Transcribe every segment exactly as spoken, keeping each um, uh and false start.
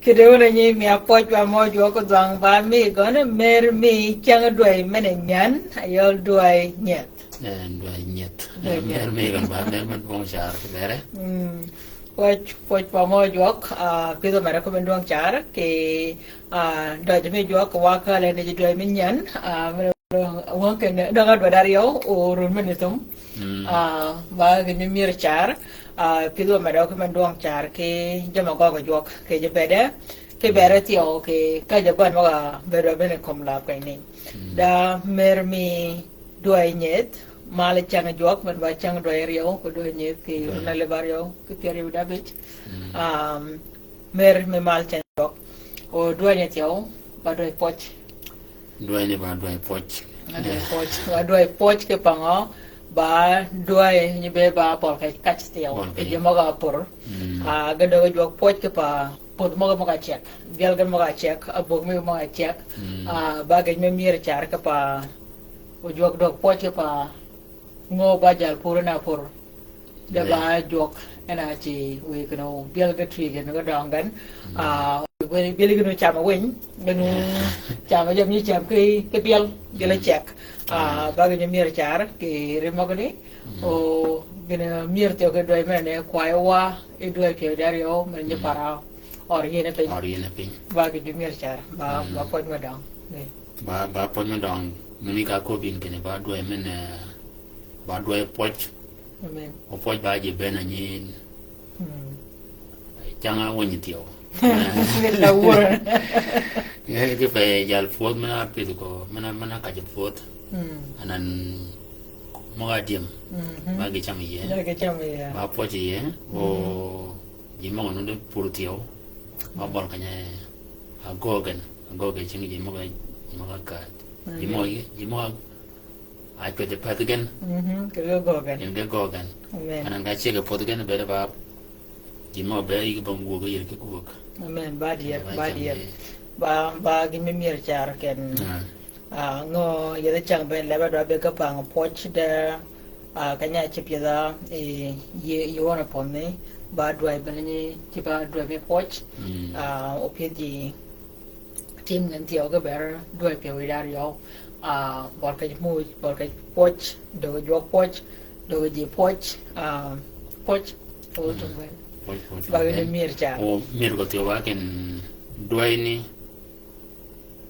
Kidø wun a nyi mi apwøj ba mø jwøk odhwang ba mi gøn mer mi ceng dwäy men-a nyän, ayøl dwäy nyeth. Eh, dwäy nyeth. Dwäy nyeth. Mer mi gøn ba mer mi dwøng car kibere. Mm. Pwøj, pwøj ba mø jwøk, ah, pidh omedø ki men dwøng car, ki, ah, døj mi jwøk wa kale ni ji dwäy mi nyän, ah, Wøng kinni, døng adwar aryøw, orun men ni thum. Mm. Ah, ba gïn mi myër car, ah, pidh omedø ki men dwøng car ki jammì gøggi jwøk, ki ji bëëde, ki bëëde thyew, ki ka ji bän møg-a bëëd wa bene kömi lab kinni. Mm. Da mer mi dwäy nyeth, mal ceng jwøk, men ba ceng dwäy aryøw, ki dwäy nyeth, ki run alib aryøw, ki pyär aryøw da bïj. Mm. Um, mer mi mal ceng jwøk. O dwäy nyeth thyew, ba dwäy pwøj. Dwäy ni ba dwäy pwøj. Ba dwäy pwøj. Ba dwäy pwøj ki pa ngø, ba dwäy ni be ba bøl ka kac thyew. Bøl ka. Ki ji møg-a pur. Mm. Ah, ge døg jwøk pwøj ki pa pödh møg-a møg-a ceg. Byel gen møg-a ceg, abög mi møg-a ceg. Mm. Ah, ba gïn mi myër car ki pa, o jwøk døg pwøj ki pa ngø ba jal pur na pur. De ba jwøk, en a ci wïy kinni byel ge twi gen ge døng gen. Mm. Ah, byel, byel kinni cam winy, kinni cam jam nyi cam ki, ki byel, byel ceg. Ah, ba gïn myër car, ki ri møgani. Mm. O, gïn myër thyew ki dwäy men ni kwayø wa, i dwäy pyëw di aryøw, men nyi para, or yïn piny. Or yïn piny. Ba gïn myër car, ba, ba pwøj me døng. Ni. Ba, ba pwøj me døng, men ni ka köbbi kinni ba dwäy men, eh, ba dwäy pwøj. Amen. O pwøj ba ji ben a nyin. Mm. Cang a winy thyew. Min la wur. Eh, ki pe jal pwödh men-a pidh ko, men-a, men-a kac pwödh. Mm. Anan møg-a dyëm. Mhm. Ba gï cam yie. Ba gï cam yie. Ba pwøj yie. Mm. O ji møg-a nuti pur thyew. Ba bøl kany-a agø gen. Agø gen cing ji møg-a, ji møg-a kac. Ji møg-a, ji møg-a a cwädh pädhi gen. Mhm, kì ge gø gen. Kì ge gø gen. Amen. Anan ka ceg pwödhi gen bede ba, ji mø be yïg bang gwög yïr ki gwög. Amen, ba dyër, ba dyër. Ba, ba gïn mi myër car ken. Ah. Ah, ngø yethi cäng ben leb-a dwa be ka pang pwøj de, ah, kany-a cïb yethi, eh, yï, yï wøn a pwønni, ba dwäy ben nyi, cïb-a dwäy mi pwøj. Mm. Ah, opyëdh ji, tim gen thyew ki ber dwäy pyëw wïdá aryøw, ah, bøl kej muuj, bøl kej pwøj, döggi jwøk pwøj, döggi ji pwøj, ah, pwøj, o tum gen. Pwøj, pwøj, ba gïn myër car. O myër ko thyew ba ken dwäy ni,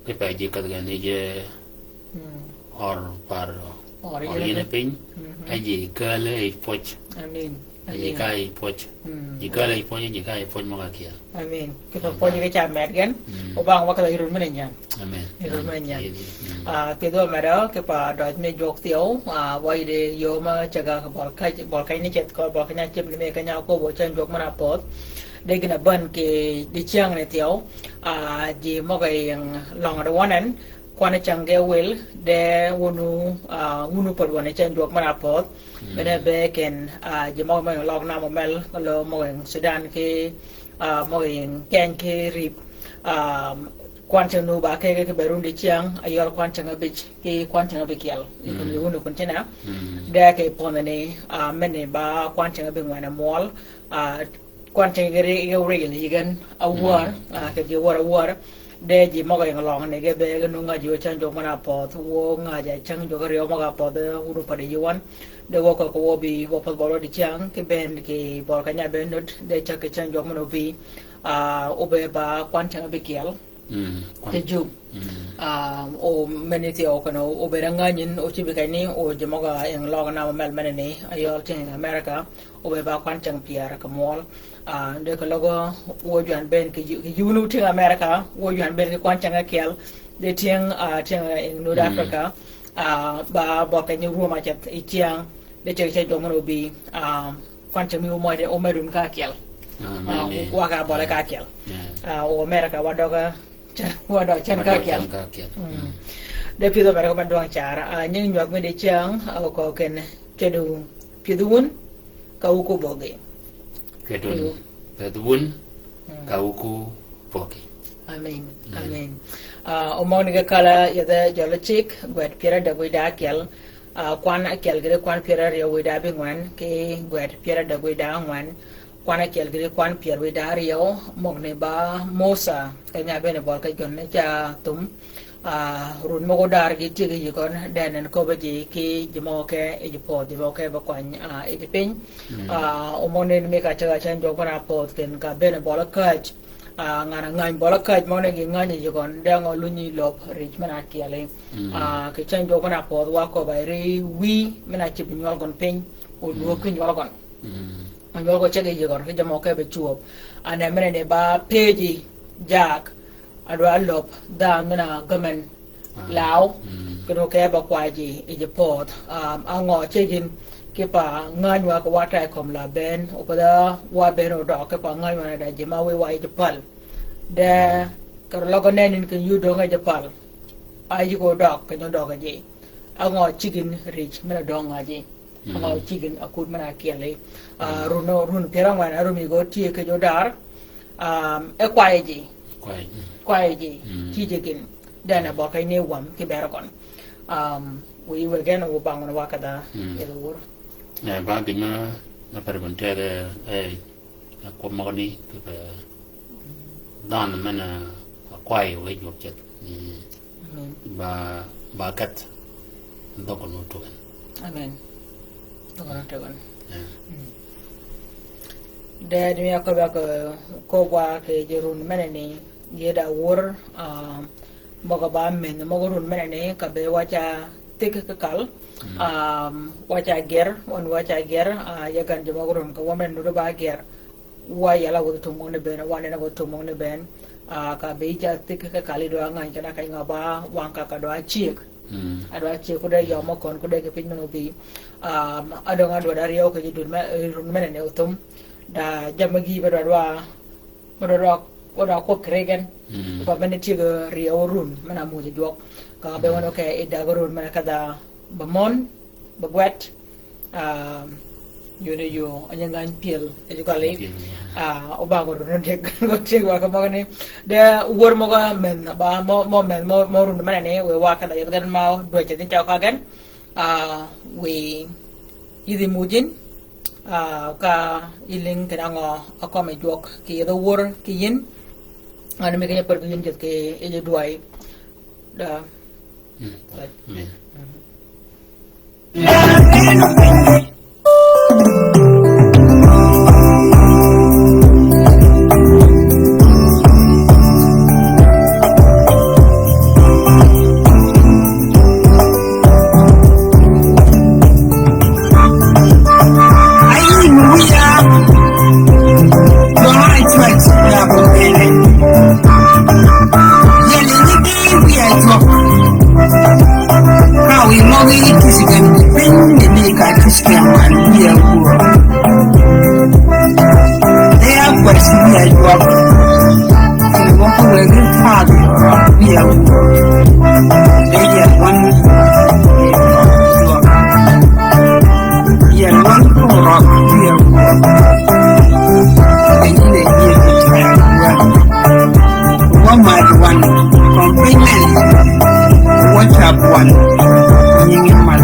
ki pe ji kädh gen ni je, mm, or par, or yïn piny. Mhm. E ji kääl e pwøj. Amen. Ji ka yi pwøj. Mm. Ji ka yi pwøj, ji ka yi pwøj møg-a kyel. Amen. Kì pa pwøj ge ca med gen. Mm. Obang wa ka yï run men-a nyän. Amen. Yï run men-a nyän. Mm. Ah, pidh omedø, ki pa døj mi jwøk thyew, ah, wa yïde yöö ma ceg-a kì bøl kany, bøl kany ni ceth kö, bøl kany-a cïb ni mi kany-a köbbi ceng jwøk men-a pödh. De gïn-a bän kì dicyäng ni thyew, ah, ji møg-a yïng løng di wøn en, kwan cäng ge wïl, de wunu, ah, wunu pödh wøn ceng jwøk men-a pödh. Mm. Bene be ken, ah, ji møg-a mø yïng løg nam omel, ka lø møg-a yïng Sudan ki, ah, møg-a yïng Keny ki Rip. Ah, kwan cäng nu ba kege kì be run dicyäng, ayøl kwan cäng abij, ki kwan cäng abikyel. Mm. Yï kun yï wunu kun cina. Mm. De kì pödhi ni, ah, men ni ba kwan cäng abingwen a mwøl, ah, kwan cäng ge ri-, ge ri-, yï gen, awär, mm, ah, kì ji wär awär. De ji møg-a yïng løng ni ge be ge nu ngäji wø ceng jwøk men-a pödh, wø ngäji ceng jwøk aryøw møg-a pödh, wunu pödhi yï wøn. De wø kök wø bï, wø pödh bøl wø dicyäng, ki ben kì bøl kany-a be nud, de cäg kì ceng jwøk men-a obï, ah, obëëd ba kwan cäng abikyel. Mm, kwan. Te jum. Mm. Ah, o men ni thyew kene, obëëd a ngänyin, o cïbi keny ni, o ji møg-a yïng løg nam omel men ni, ayøl tyëng America, obëëd ba kwan cäng pyär kì mwøl. Ah, de keløg wø jwan ben kì, kì yï wunu tyëng America, wø jwan ben kì kwan cäng akyel, de tyëng, ah, tyëng, eh, North Africa, ah, ba bøl keny ni rwöm aceth yi tyëng, de ceg ceg jwøk men obï, ah, kwan cäng mi omedun ka akyel. Ah, wa ka bøle ka akyel. Ah, o America wa døg, wa døg cen ka akyel. Mm. De pidh omedø ki men dwøng car. Ah, nying nywag mi dicyäng, ah, okø ken, kidø pïdhi wun, ka wuku böggi. Kidø pïdhi wun, ka wuku böggi. Amen. Amen. Ah, omøgani ge kala yedhe Jøl Cik, gwed pyär adek wïdá akyel, ah, kwan akyel gïti kwan pyär aryøw wïdá abingwen, ki gwed pyär adek wïdá angwen, kwan ákyel kidi kwan pyär wiy da áryew, møgani ba Musa, keny-a bene bøli kej gøn ni ca thum, ah, run møg-a odar gi tye ki yï gøn, de nen köbbe ji ki ji møg-a ke, yi ji pödh, ji møg-a ke be kwany, ah, yi ji piny. Mm. Ah, o møgani mi ka ceg-a ceng jwøk bene pödh ken ka bene bøli käj, ah, ngan-a ngäny bøli käj møgani gi ngäny yi ji gøn, de ngø lunyi löb rij men-a ákyeli. Mm. Ah, kì ceng jwøk bene pödh wa köbbe ri wiy men-a cïb nywøl gøn piny, o lwöb ki nywøl gøn. Mm. Onywøl gø ceg yi ji gøn ki ji møg-a ke be cwöb. Ane men-a ni ba pëji jak, a dwa löb dhanhø men-a gømmen law, kidø ke ba kwayi yi ji pödh. Um, a ngø ceg yin ki pa ngänywa ki wa ta yi kömi la bënn, o pa da wa bënn odøg ki pa ngänywa na da ji ma wiy wa yi ji päl. De, kar løg nen yin keny yud döng yi ji päl. A yïg odøg, keny odøg ji. A ngø ceg yin rij, men-a döng ngäji. Mm. Angø ceg yin akut men-a ákyeli. Ah, mm, run, run pyär ángwen, a rumi gø tye kej odar. Um, e kwayi ji. Kwayi. Kwayi ji. Mm. Tije gin. Dene bøli keny ni wam ki bere gøn. Um, wiy wëggi en wu bang wun wa kedha. Mm. Yedhi wur. Eh, ba gin ma, ma per gun tede, eh, eh, kwøb møgani, ki pe dhanhø men-a, eh, kwayi wëggi jwøk ceth. Mm. Amen. Ba, ba kedh. Dhøgø nu tugøn. Amen. Dhøgø nu tugøn. Yeah. Mm. De, de mi a köbbi a kö, köbbi wa kì ji run men-a ni, yi da wur, ah, møg-a ba men, møg-a run men-a ni, ka be wa ca thik ki kal, mm, ah, wa ca ger, wan wa ca ger, ah, yi gan ji møg-a run, ka wa men-a nuti ba ger. Wa yala wudhi tum møgni bënn, wa nene wudhi tum møgni bënn. Ah, ka be yi ca thik ki kal yi dwa ngäny kena keny ngø ba wang ka ka dwa cyëg. Mm. A dwa cyëg kude yøm mø køn kude ki piny men-a obi. Ah, a døng a dwa da ryew kì ji dud me, eh, run men-a ni othum. Da jammì gï be dwa dwa, be dwa dwa, be dwa kwøb kì ri gen. Mm. Ba men-a tyeg ryew run men-a muuj jwøk. Ka be, mm, wun ke yi dag run men-a kedha ba møn, ba gwed. Ah, yode yo, onyi ngäny pyel, e ji gøli. Pyel, yeah. Ah, obang odo nondeg, go tyeg wa ka møgani. De wur møg-a men, ba mø, mø men, mø, mø run men-a ni, wiy wa kedha yeth gen ma dwäcce ni ca ka gen. Ah, wiy yïdhi muuj yin, ah, ka yïling kena ngø, a kømmi jwøk, kì yeth wur, kì yïn. Ani mi keny-a per kì yïn jeth kì, yi ji dwayi. Da. Mm. Amen. Mm. Ka wiy møgí Krïstøn piny ni, ka Krïstøn wan wiye wuor. They are question wiye jwøk. Kine mø kowëggi fadhi røg wiye wuor. They are one. Yel wan ko røg wiye wuor. Kine yie. Wa mad wan, complement, wa chab wan, nyingi mal,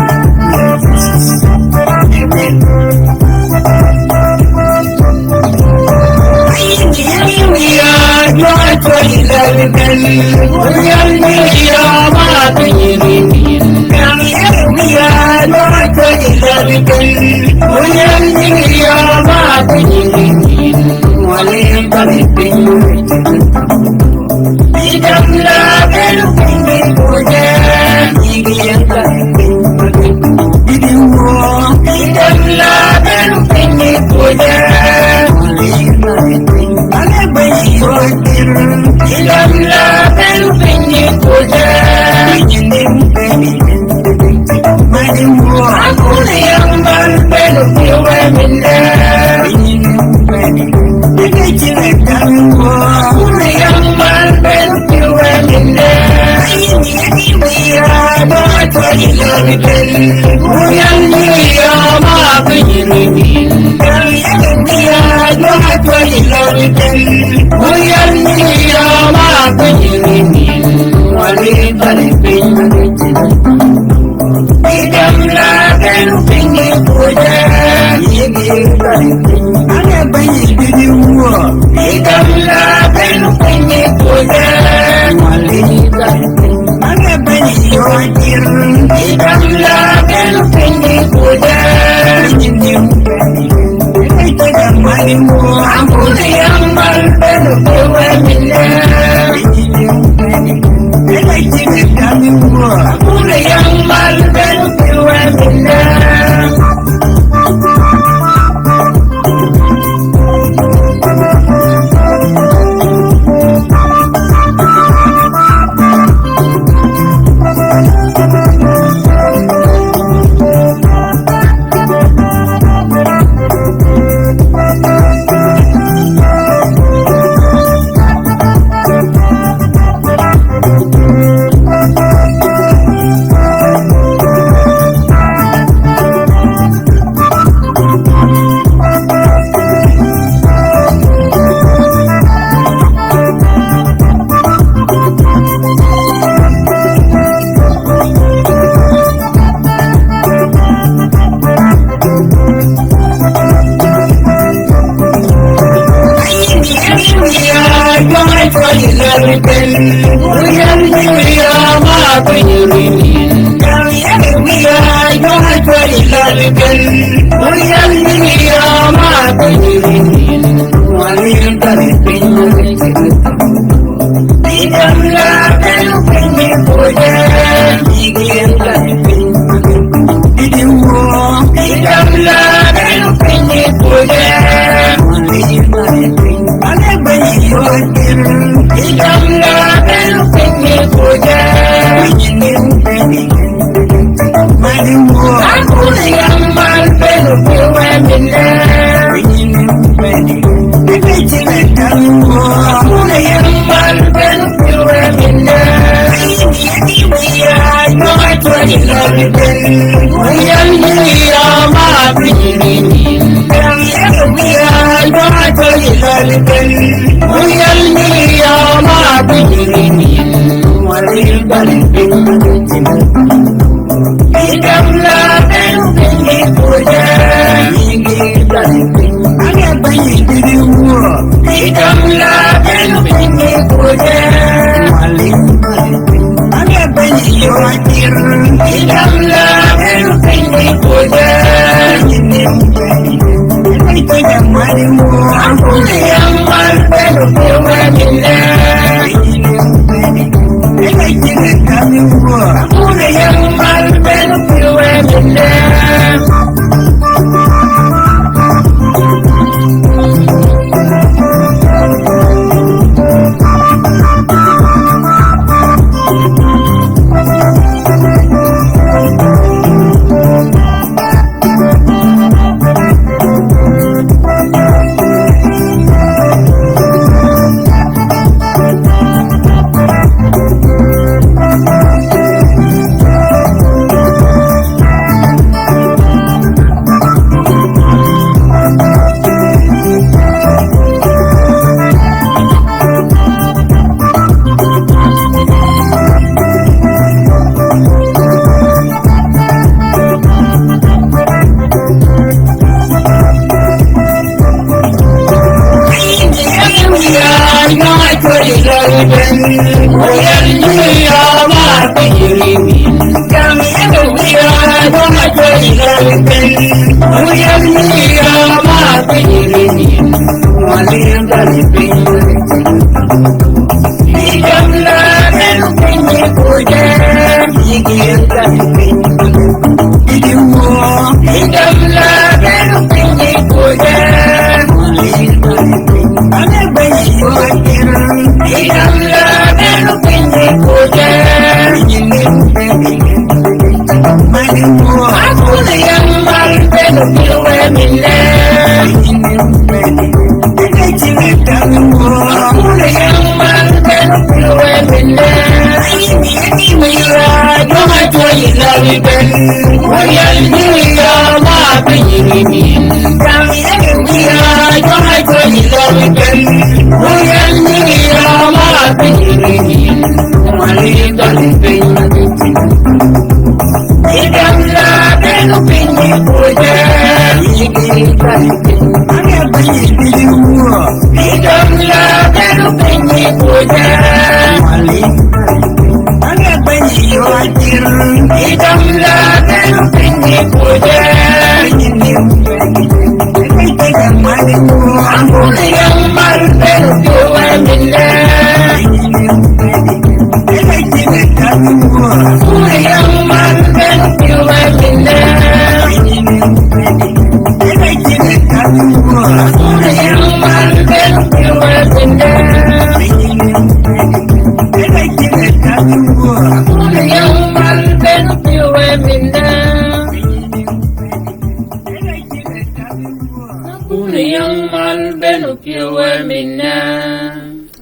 Jesus. Amen.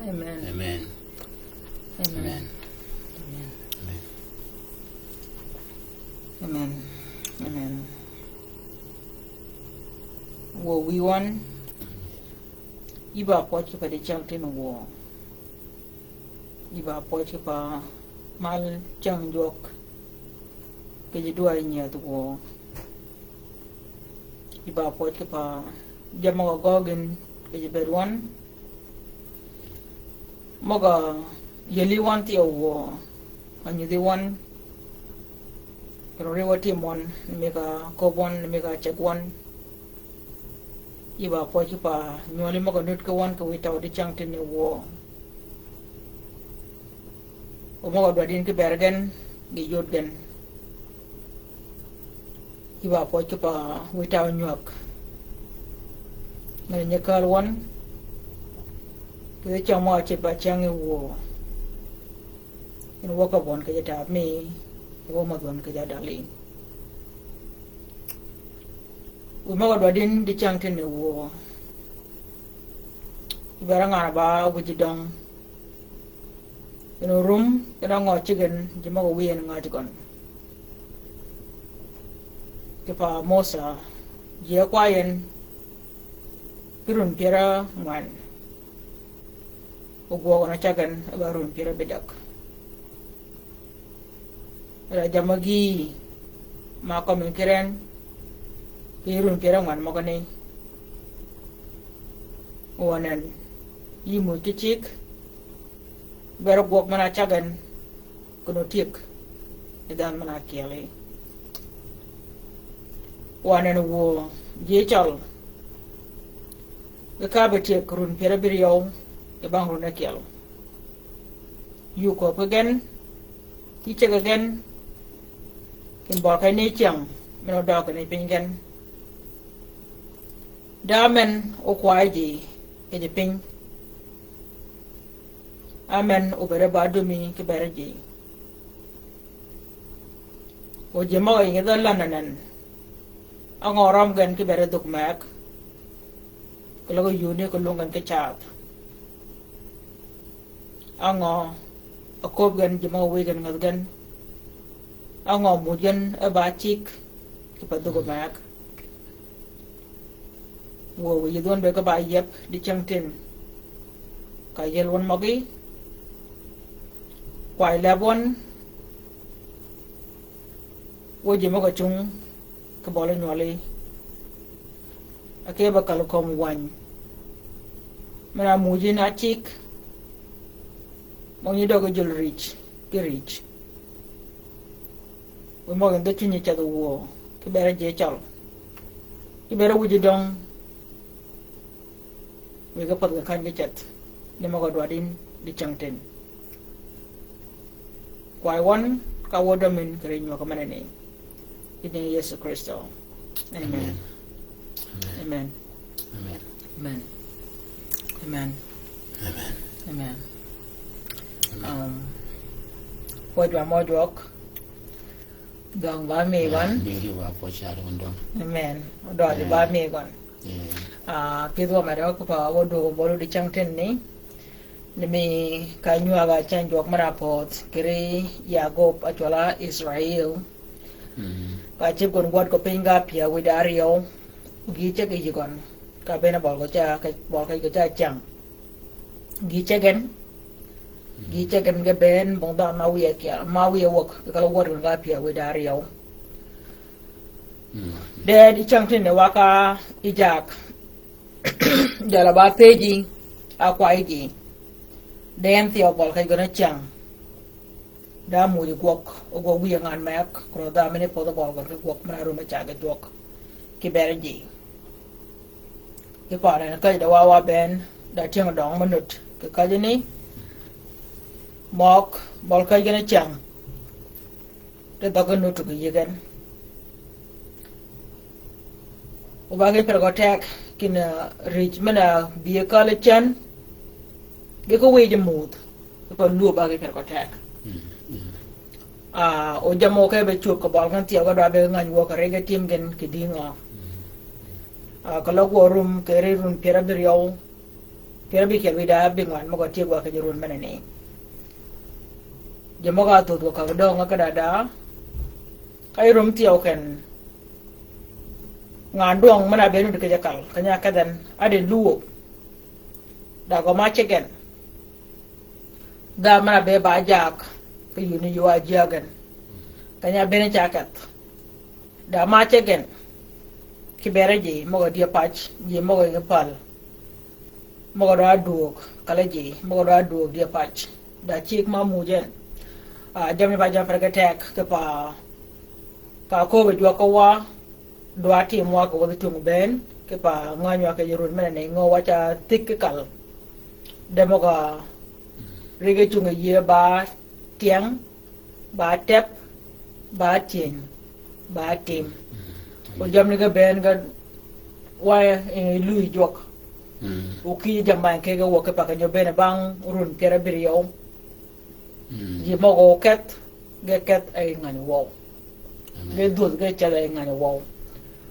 Amen. Amen. Amen. Amen. Amen. Wuö wïy wøn, yï ba pwøj kì pa di cäng tin wuö. Yï ba pwøj kì pa mal cäng jwøk kì ji dwar nyieth wuö. Yï ba pwøj kì pa jammì gø gø gïn kì ji bëëd wøn. Møg-a yeli wøn thyew wuö, a nyudhi wøn, kì rø riwø tim wøn, ni mi ka köbbi wøn, ni mi ka ceg wøn. Yï ba pwøj ki pa nywøli møg-a nud ki wøn kì wïj tawø dicängtïn ni wuö. O møg-a dwaddi yïn ki bër gen, gi yod gen. Yï ba pwøj ki pa wïj tawø nywäg. Men nyi kääl wøn, kì dhi cäng mø-a cid ba cäng yi wuö. Yïn wø käb wøn kì jataap mi, yï wø mädh wøn kì jadal yïn. Wiy møg-a dwaddi yïn dicängtïn ni wuö. Yï bër ngan-a ba wïj døng. Yïn orum, yïn a ngø cigg en, ji møg-a wiy en ngäj gøn. Kì pa Mosà, ji e kway en, ki run pyär ángwen. O gwøg gøn a cäg en, e ba run pyär ábïdäg. Ra jammì gïï, ma kømmi ki ren, ki run pyär ángwen møgani. Wa nen, yï muj ki cigg, bër gwøg men-a cäg en, kën otyëg, yi dhanhø men-a kyeli. Wa nen wuö, ji cøl, ki ka be tyëg run pyär ábïryew, yi bang run ákyel. Yï köbbi gen, yï ceg gen, kì bøli keny ni cyäng, men odøøg ni piny gen. Da men okway ji, kì ji piny. Amen, obëëd ba dumi ki bër ji. O ji møg-a yïngi dhø länn anan. Á ngø røm gen ki bër dhuk meg. Keløg yuni ki lung gen ki cath. Á ngø, a köbbi gen ji møg-a wiy gen ngädhi gen. Á ngø muj gen e ba cigg, ki pa dhuk meg. Wuö, wiy yïdh wøn be ki ba yieb dicängtïn. Ka yiel wøn møgí. Kway leb wøn. Wuö ji møg-a cung, kì bøli nywøli. A ke ba kal kömi wäny. Men-a muji na cigg. Møg nyi døg jøl rïj, ki rïj. Wiy møg-a yïn dhø cunyi ceth wuö, ki bër ji cøl. Ki bër wïj døng. Wiy ki pädh kì kany ki ceth. Ni møg-a dwaddi yïn dicängtïn. Kway wøn, ka wø dømmi yïn kì ri nywøg menani. Yi nying Yëso Krïstø. Amen. Amen. Amen. Amen. Amen. Amen. Amen. Um, pwøj wa mø jwøk. Døng ba mi gøn. Amen. Døng ba mi gøn. Ah, kidh wa mad-a ki pa wa dwøg bøli dicängtïn ni. Ni mi ka nywag-a cäng jwøk men-a pödh, kì ri Yagub acwøl-a Israil. Ka cïb gøn gwød kì piny ga pyär wïdá áryew. Gï ceg yï gøn. Ka bënn bøl gø ca, bøl kej gø ca cäng. Gï ceg gen. Gï ceg gen ge bënn bong dhanhø ma wiye kyel, ma wiye wäg, kì kal gwød gøn ga pyär wïdá áryew. De dicängtïn ni wa ka ijag. Jalø ba pëjji, a kwayji. De en thyew bøl kej gøn ácäng. Da muji gwøg, o gwøg wiye ngan meg, koro dha mini pödhi bøl gøn ki gwøg men-a rum e cag jwøk. Ki bër ji. Ki pa nen kej da wa wa bënn, da tyëng døng me nud. Kì kej ni, møg, bøl kej gøn ácäng. Te dhøg-a nuti kì yï gen. O ba ki pyër gø teg, kine, ah, rïj men-a bï käl cen. Ge ki wïj muudh. Ki pa luo ba ki pyër gø teg. Ah, o jammì ke be cwöb kì bøl gen thyew ge dwa be ngäny wø kì ri ge tim gen kì dïngø. Ah, keløg wø rum kì ri run pyär ábïryew. Pyär ábïkyel wïdá ábïngwan møg-a tye gwa kì ji run menani. Ji møg-a thödh gø kag døng-a kì da da. Ka yï rum thyew ken. Ngan dwøng men-a be nud kì ji kal. Keny-a kedh en. Ádin luwø. Da gø ma ceg gen. Dha men-a be ba jak. Kì yuni ywa jyäg gen. Keny-a bënn ca kedh. Da ma ceg gen. Ki bër ji, møg-a dye pac, ji møg-a yïngi päl. Møg-a dwa dwöög, kal-a ji, møg-a dwa dwöög dye pac. Da cigg ma muuj en. Ah, jammì ba jammì per ge teg, kipe ka kööb-a jwøk ki wa, dwa tim wa kì wäthi tung bënn, kipe ngänywa kì yij run men-a ni ngö wa ca thïk ki kal. De møg-a rig-a cung yïe ba tyeng, ba tep, ba tyëny, ba tim. Mm. O jammì ge bënn ge wa, eh, luy jwøk. Mm. O kï jammì ba kì ge wäg kipe keny-a bënn bang run pyär abïryew. Mm. Ji møg-a oketh, ge keth a yi ngäny wøw. Amen. Ge dhwödh ge ceth a yi ngäny wøw.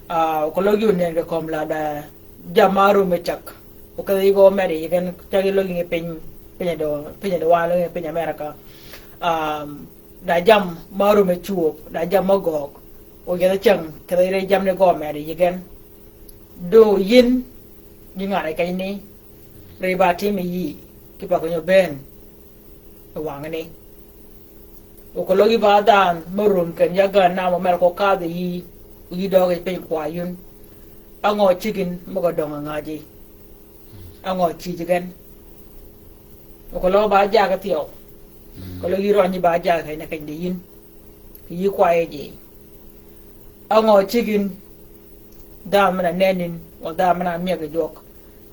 Ah, o keløg yï onëngi kì kömi la da jammì ma árum e cäg. O kedhi yï gø medi yï gen cäg yï løg yïngi piny, piny dø, piny dø wa løg yïngi piny America. Um, da jammì ma árum e cwöb, da jammì ma göög. O yethi cäng, kedhi ri jammì ni gø medi yï gen. Dø yïn, yï ngan-a kenyani, ri ba tim yï, kipe keny-a bënn. E wangani. O keløg yï ba dhanhø me rum ken ya gän nam omel ko kadh yï, yï døøg yi piny kwayun. Á ngø ciggi yïn møg-a döng-a ngäji? Á ngø cïj gen? O keløg ba jaggi thyew. Mm. Keløg yï rønyi ba jaggi keny-a keny di yïn. Kì yï kwayi ji. Á ngø ciggi yïn dhanhø men-a nenni, o dhanhø men-a myeg yi jwøk.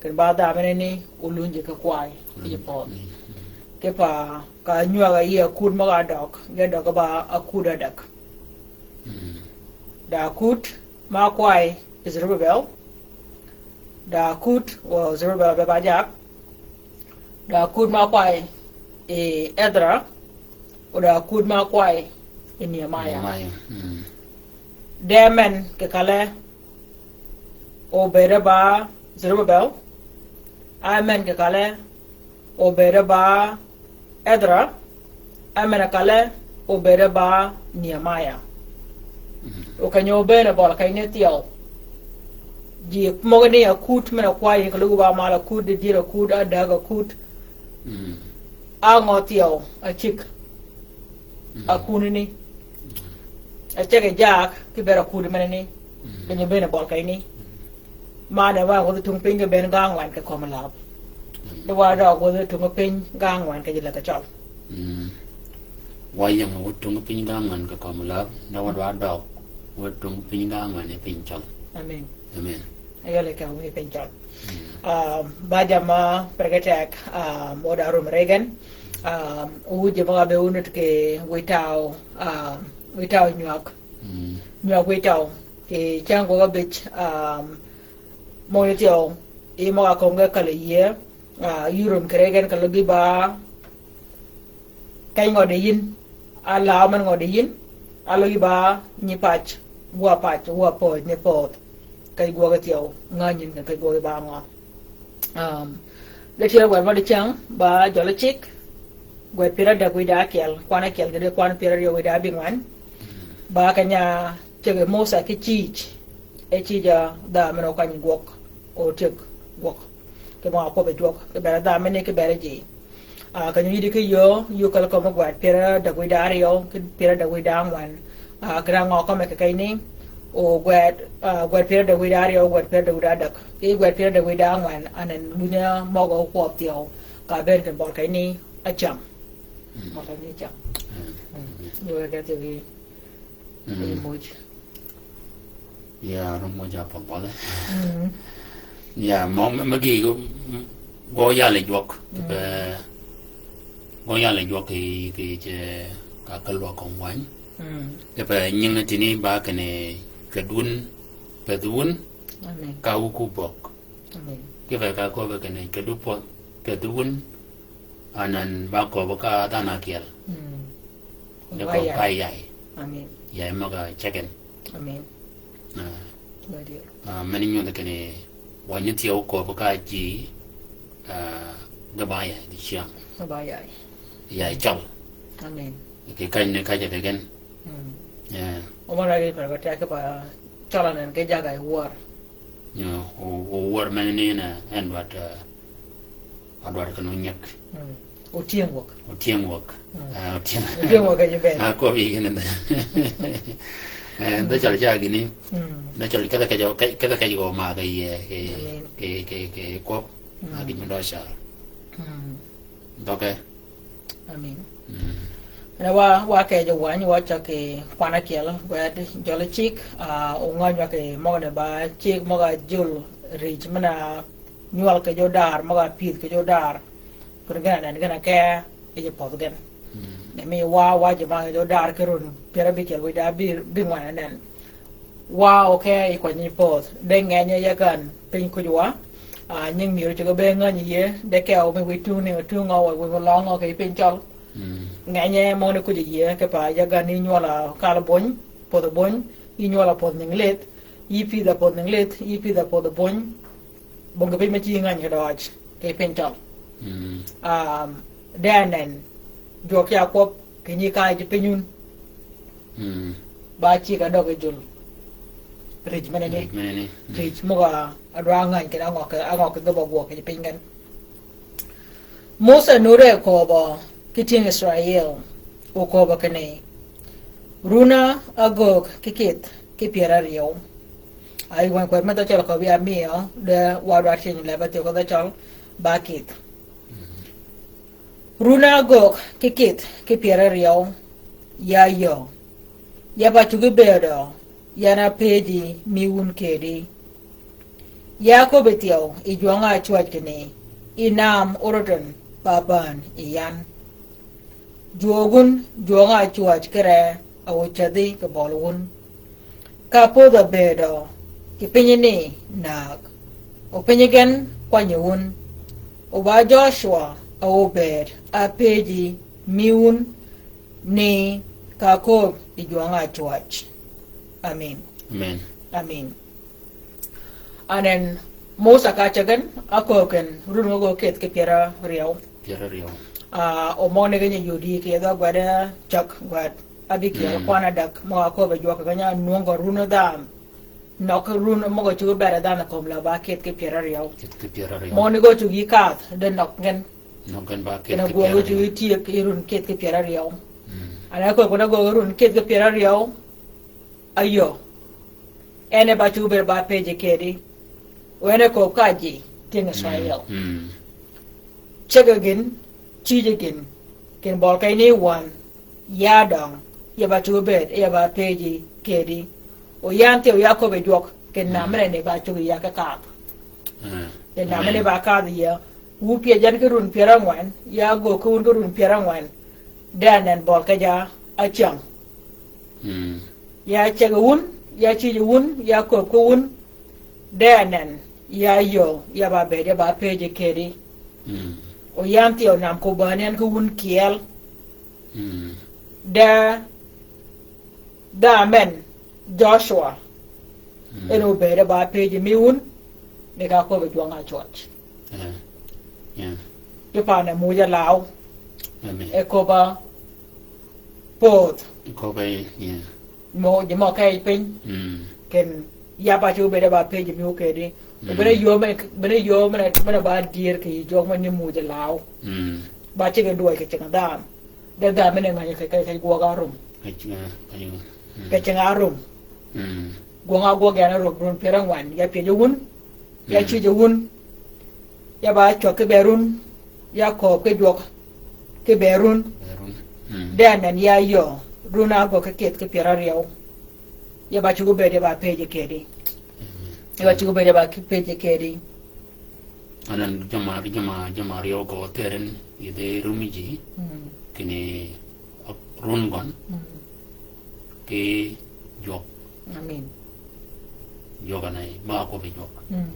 Ken ba dhanhø men-a ni, o lunyi ki kwayi, mm, yi pödhi. Mm. Kipe ka nywäg-a yï akut møg-a døg, ge døg ba akut ádäg. Mm. Da akut ma kwayi yi Zerubbabel. Da akut, o Zerubbabel be ba jag. Da akut ma kwayi yi Edra. O da akut ma kwayi yi Nehemiah. Nehemiah, mm. De men kì kale obëëde ba Zerubbabel. A men kì kale obëëde ba Edra. A men kale obëëde ba Nehemiah. Mm. O keny-a obënn bøli keny-a ni thyew. Ji møgani akut men-a kwayi keløg ba mal akut, di dyër akut, ádäg akut. Mm. Á ngø thyew, a cigg. Mm. Akunani. Mm. A ceg yi jaag, ki bëëd akut men-a ni. Mm. Keny-a obënn bøli keny-a ni. Mm. Man e wa wäthi tung piny ge bënn ga ángwen kì kömi läb. Mm. De wa døg wäthi tung piny ga ángwen kì ji läth cøl. Mm. Wa ying wäthi tung piny ga ángwen kì kömi läb. De wa dwa døg wäthi tung piny ga ángwen yi piny cøl. Amen. Amen. Ayole ka wi piny cøl. Mm. Um, ba jammì ma per ge teg, um, o da rum regen. Um, wu ji møg-a be wu nud kì wïj taw, um, wïj taw nywäg. Mm. Nywäg wïj taw. Kì cäng gwøg abij, um, mø yi thyew, yï møg-a kömi ge kal yïe, ah, yï rum kì regen keløg yï ba keny ngø di yïn, a law men ngø di yïn, a løg yï ba nyi pac, wa pac, wa pööj ni pöödh. Keny gwøg thyew, ngänyi yïn ken keny gwøg ba ngø. Um, ge tyel gwed mø di cäng, ba jøl cigg, gwed pyär ádäg wïj da ákyel, kwan ákyel kì di kwan pyär áryew wïj da ábïngwen. Ba keny-a ceg yi Mosà ki cïj, e cïj-a dhanhø men-a okwany gwøg, otyëg gwøg. Kì møg-a kwøbbi jwøk, kì bëëd dhanhø men-a ni kì bëëd ji. Ah, keny-a yïddi ki yöö, yï okal kömi gwed pyär ádäg wïj da áryew, ki pyär ádäg wïj da ángwen. Ah, kì da ngø kømmi kì keny-a ni, o gwed, ah, gwed pyär ádäg wïj da áryew, gwed pyär ádäg wïj da ádäg. Ki gwed pyär ádäg wïj da ángwen, anan lunyi møg-a okwøb thyew, ka bënn ken bøli keny-a ni, acäng. Mm. Bøli keny-a ni acäng. Mm. Mm. Yø ke thyew yi. Mm. Yi muuj. Ya, rum muuj a pøl pøl. Mm. Ya, mø, mø, mø gï, gø yal yi jwøk. Mm. Kipe, gø yal yi jwøk kì, kì ce ka kelwa kong wany. Mm. Kipe nying ni tini ba kinni cwed wun, pedh wun. Amen. Ka wu ku bøg. Amen. Kipe ka köbbi kinni cwed wu pø-, pedh wun. Anan ba köbbi ka dhanhø ákyel. Mm. Ni köbbi ka yay. Amen. Yay møg-a cegen. Amen. Ah. Wa dier. Ah, men nyudhi kinni wa nyi thyew köbbi ka ji, ah, ge ba yay di cyäng. Ge ba yay. Yay cøl. Amen. Kì kany ni ka ce de gen. Mm. Yeah. O mø ra gi per ko teg kipe cøl anan ge jaga yi wör. Nyo, o, o wör men ni na, en dwaddi, eh, a dwaddi ka nu nyek. Mm. Otyëng wäg. Otyëng wäg. Mm. Eh, otyëng. Otyëng wäg ka ji bënn. A kwøb yi gïn. Eh, dhø cøl ca gïni. Mm. Dhø cøl kedhi kej, kedhi kej gø ma ka yie, ke, amen, ke, ke, ke kwøb. Aa, kì mø dø car. Mm. Dhøge. Amin. Mm. Ene wa, wa ke jo wany, wa cag kì kwan akyel, wed jøl cik, aa, ong'any wa kì møgø ne ba cik møg-a jul rij men-a nywøl kì jo dar, møg-a pïdh kì jo dar. Kun gen anen gen a ke, e jo pødh gen. Mm. Ne mi wa, wa ji ma jo dar kì run pyär abikyel wïj da bi, bi ngwen anen. Wa oke i kwany ni poth. De ngenye yakan piny kuj wa. Ah, nying miru chiko be nganyi ye. De ke o mi wi tung ni tung o wi wi long o ke piny chol. Mm. Ngenye mo ni kuj ye ke pa yakan i nywala kal bony, poth bony, i nywala poth ning lit, i pidha poth ning lit, i pidha poth bony. Bong ke piny ma chi ngany ke doj, ke piny chol. Mm. Um, de anen, jwøk ya kwøb, ke nyi ka ji piny un. Mm. Ba chi ka dog e jul. Rij mene ni. Rij mene ni. Mm. Rij møg-a adwa ngany kene ang'ok, ang'ok ke ba gwøg ke piny gen. Musa nure oköbø ki tyëng Israel, oköbø kinni, runa agöög ki kith ki pyär aryeu. Ai wang kwet me dhø cøl oköbbi amiyo, de wa dwa tyëng leb athie ko dhø cøl, ba kith. Runa agöög ki kith ki pyär aryeu, ya yöög. Ya ba cugi bëëdø, yan apëëji mi wun këëdi. Ya köbbi thyew i jwøng-a cwäj kinni, i naam Urdun ba bään i yan. Jwøøg wun jwøng-a cwäj kire a ocädhi kì bøli wun. Ka podh-a bëëdø kì pinyi ni naag, o pinyi gen kwanyi wun. O ba Jocwa a obëëd apëëji mi wun ni ka kööb i jwøng-a cwäj. Amin. Amin. Amin. Anen Musa ka cegen, akööb ken run møg-a gø keth ki pyär aryeu. Pyär aryeu. Ah, o møg ni gen yudi ki yedha gwed cag gwed abikyel kwan adag møg-a kööb e jwøk gen ya nwøng gø run dhanhø. Nok run møg-a cug ber dhanhø kömi la ba keth ki pyär aryeu. Keth ki pyär aryeu. Møg ni gø cug yi kadh, de nok gen. Nok gen ba keth ki pyär aryeu. Kene gwøg cug yi tyëg yi run keth ki pyär aryeu. Mm. Anen akööb ken a gø run keth ki pyär aryeu. Ayø. En e ba cuggi bëëd ba pëjji këëdi. O en e kööb ka ji tyëng Israel. Mm. Ceg-a gïn, cïj-a gïn, kin bøl keny ni wän, ya døng, ya ba cuggi bëëd, ya ba pëjji këëdi. O yan thyew ya köbbi jwøk, kin naam mene ni ba cuggi ya ki kadh. Mm. Kin naam mene ba kadh ya. Wu pyëj yan ki run pyär angwen, ya göög ki wun ki run pyär angwen. De anen bøl kej-a ácäng. Mm. Ya ceg-a wun, ya cïj-a wun, ya kööb ki wun. De anen, ya yöög, ya ba bëëd, ya ba pëjji këëdi. Mm. O yan thyew naam kobäni en ki wun kyeel. Mm. De, de amen, Jocwa. Mm. En obëëd ba pëjji mi wun, ni ka köbbi jwøng-a cwäj. Yeah. Yeah. Ki pan e muuj-a law. Amen. E köbb-a poth. E köbb-a, yeah. Mø, ji mø ke piny. Mm. Ken ya ba cuggi bëëd ba pëjji mi wun këëdi. Mm. Bene yöö men, bene yöö men, men ba dyër kì jwøk men ni muuj-a law. Mm. Ba ceg-a dwøj kì ceng-a dhanhø. De dhanhø men e ngany kì, kì, kì gwøg-a rum. Kì ceng-a, kì, mm. Kì ceng-a rum. Mm. Gwøng-a gwøg yan a run, run pyär angwen, ya pyëj-a wun, ya cïj-a wun, ya ba cwäg ki bërun, ya kööb ki jwøk ki bërun. Bërun. Mm. De anen ya yöög, run-a agwøg ki kith ki pyär aryeu. Ya ba cuggi bëëd ya ba pëjji këëdi. Mm. Ya ba cuggi bëëd ya ba ki pëjji këëdi. Anan jøma, jøma, jøma aryeu gø tëren, yi dhi rumi ji. Mm. Kinni run gøn. Mm. Ki jwøk. Amin. Jwøk anan, ba köbbi jwøk. Mm.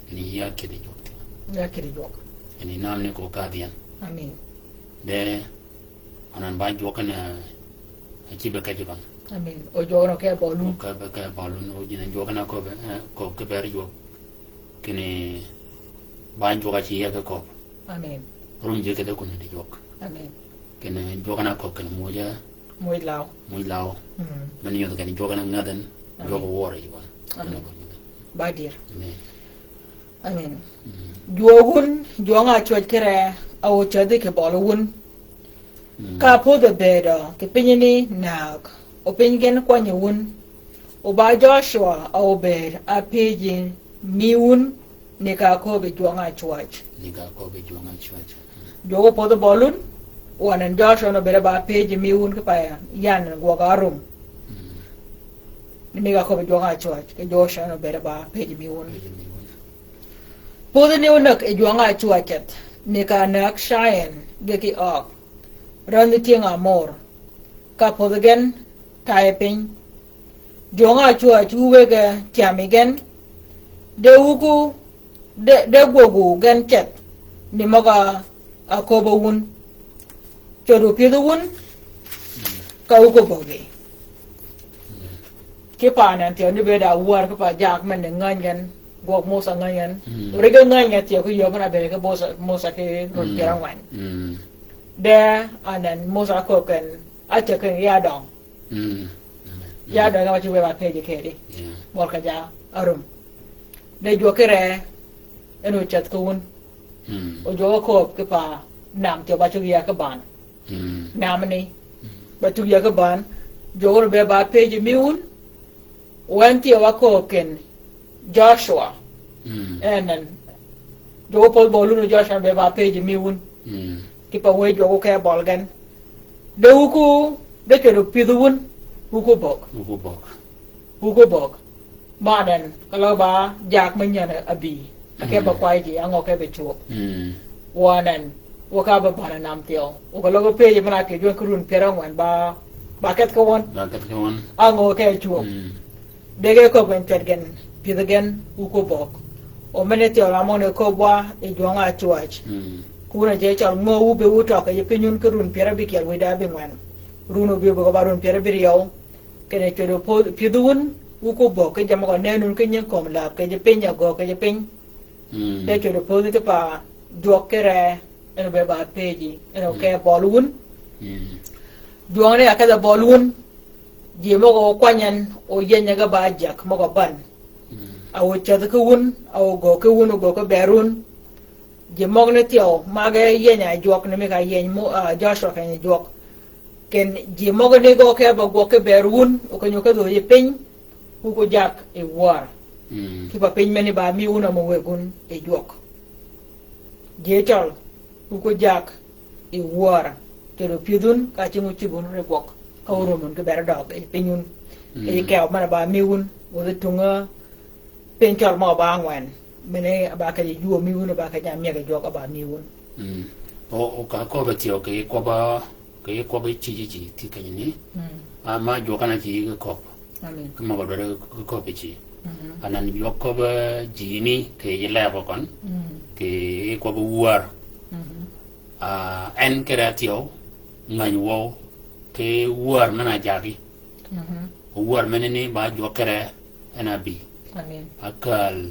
Kinni ya kidi jwøk. Ya kidi jwøk. Kinni naam ni ko kadh yan. Amin. De, anan ba jwøk na, a cïb-a kej gøn. Amin. O jwøk na ke bølun. O ke, ke bølun, o ji na jwøk na köbbi, eh, köbbi ki ber jwøk. Kinni ba jwøk-a cï ya ki köbbi. Amin. Rum ji kede kun di jwøk. Amin. Kinni jwøk na köbbi kinni muuj-a. Muuj law. Muuj law. Mm. Men yod kinni jwøk na ngadhen. Amin. Jwøk wøri ji wan. Amin. Kinni ba jwøk. Ba dyër. Amin. Amin. Mm. Jwøk wun, jwøng-a cwäj kire, a ocädhi kì bøli wun. Mm. Ka podh-a bëëdø, kì pinyi ni naag, o piny gen kwanyi wun. O ba Jocwa a obëëd apëjji mi wun, Ni ka köbbi jwøng-a ácwäj. Ni ka köbbi jwøng-a ácwäj. Jwøk opodh bøli wun, wøn en Joshua ni obëëd ba pëjji mi wun ki pa yan gwøg-a árum. Mm. Ni ka köbbi jwøng-a ácwäj, ki Joshua ni obëëd ba pëjji mi wun. Pëjji mi wun. Podhi ni onäg yi jwøng-a ácwäj keth, ni ka näg cayøn ge ki øg. Rändhi tyëng-a ámör. Ka podhi gen, tayø piny. Jwøng-a ácwäj wu wëggi cami gen. De wuku, de, de gwøggu gen keth. Ni møg-a áköbbi wun. Cwöddi opyëdhi wun, ka wuku böggi. Ki pa nen thyew ni bëëd a wär ki pa jak men ni ngäny gen, gwøg Musa ngäny gen. Mm. Ri ge ngäny gen thyew ki yöö men a bëëd ki Musa, Musa ki run pyär ángwen. Mm. De anen Musa kööb ken, ácäg ken ya døng. Mm. Ya døng wa ci wë ba pëjji kedi. Yeah. Bøl ka ja árum. De jwøk ki ree, en ocädh ki wun. Mm. O jwøk kööb ki pa nam thyew ba cuggi ya ki ban. Mm. Nam ni. Mm. Ba cuggi ya ki ban. Jwøk ni obëëd ba pëjji mi wun. Wen thyew wa kööb ken Joshua. Mm. En en. Jwøk opodh bøli wun Joshua ni obëëd ba pëjji mi wun. Mm. Ki pa wëy jwøk okee bøl gen. De wuku, de cwöddi opyëdhi wun. Wuku bögg. Wuku bögg. Wuku bögg. Manen, ka løg ba jak me nyän abï. Akee ba kwayji, á ngø ke be cwöb. Mm. Wøn en, wø ka be bane nam thyew. Wø ka løg pëjji men a ki jwøng ki run pyär ángwen ba, ba keth ki wøn. Ba keth ki wøn. Á ngø ke cwöb. Mm. De ge köbbi gen cwet gen, pyëdhi gen, wuku bögg. O men-a thyew la møgani köbbi wa, yi jwøng-a ácwäj. Mm. Kun a je cøl ngø wu be wu tøg kì yij piny wun ki run pyär abïkyel wïdá abïngwen. Run obï bøggi ba run pyär abïryew. Kinni cwöddi opyëdhi wun, wuku bögg, ki jammì møg-a nenni wun ki nyingi kömi läb, kì yij piny agöög, kì yij piny. Mm. De cwöddi opodhi ki pa jwøk ki ree, en obëëd ba pëjji, en okee bøli wun. Mm. Jwøng ni ka kedh-a bøli wun, ji møg-a ókwany en, óyeny ge ba jak møg-a bän. Mm. A ócädhi ki wun, a ógöög ki wun, ógöög ki bër wun. Ji møgani thyew, ma ge yeny-a jwøk ni mi ka yeny Mu-, ah, Joshua keny-a jwøk. Kinni ji møgani gø ke ba gwøg ki bër wun, o keny-a ókedhi yij piny, wuku jak yi wär. Mm. Ki pa piny meni ba mi wun a mø wëggi wun yi jwøk. Ji cøl, wuku jak yi wär. Cwöddi opyëdhi wun, ka cingi ócïb wun ri gwøg. Ka órum wun ki bër døøg yi piny wun. Mm. Yi kew men-a ba mi wun, wëdhi tunge piny cøl møg-a ba ángwen. Mene ba ke ji jwöömi wun, ba ke ji amyeg jwøk ba mi wun. Mm. O, o ka köbbi thyew kì kwøbb-a, kì kwøbbi cïj ji thyew kenyi ni. Mm. A ma jwøk ana cïj ki köbbi. Amen. Ki møg-a dwaddi ki köbbi cïj. Mhm. Anan jwøk köbbi ji ni kì yij leeb køn. Mm. Kì kwøbbi wär. Mhm. A, en kì ree thyew, ngäny wøw, kì wär men-a jaggi. Mhm. Wär menani ba jwøk ki ree, en a bï. Amen. Akal,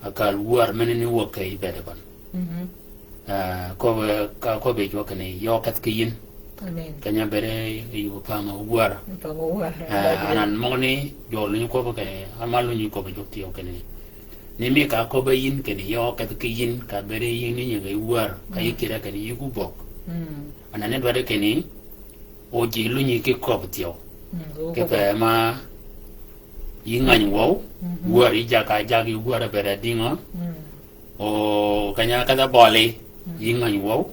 akal wär menani wäg kì yij bëëd bän. Mhm. Ah, köbbi, ka köbbi jwøk kinni yø kedh ki yïn. Amen. Keny-a bëëd yi yug pang wär. Pang wär. Ah, anan møgani jwøk lunyi köbbi kinni, ama lunyi köbbi jwøk thyew kinni. Ni mi ka köbbi yïn kinni yø kedh ki yïn, ka bëëd yïn ni nyingi wär, ka yï kïre kinni yï ku bögg. Mm. Anan ni dwaddi kinni, o ji lunyi ki köbbi thyew. Mm, ki pe ma yï ngäny wøw, mhm, wär yï jag-a jaggi wär bëëd adïngø. Mm. O keny-a kedh-a bøli, mhm, yï ngäny wøw.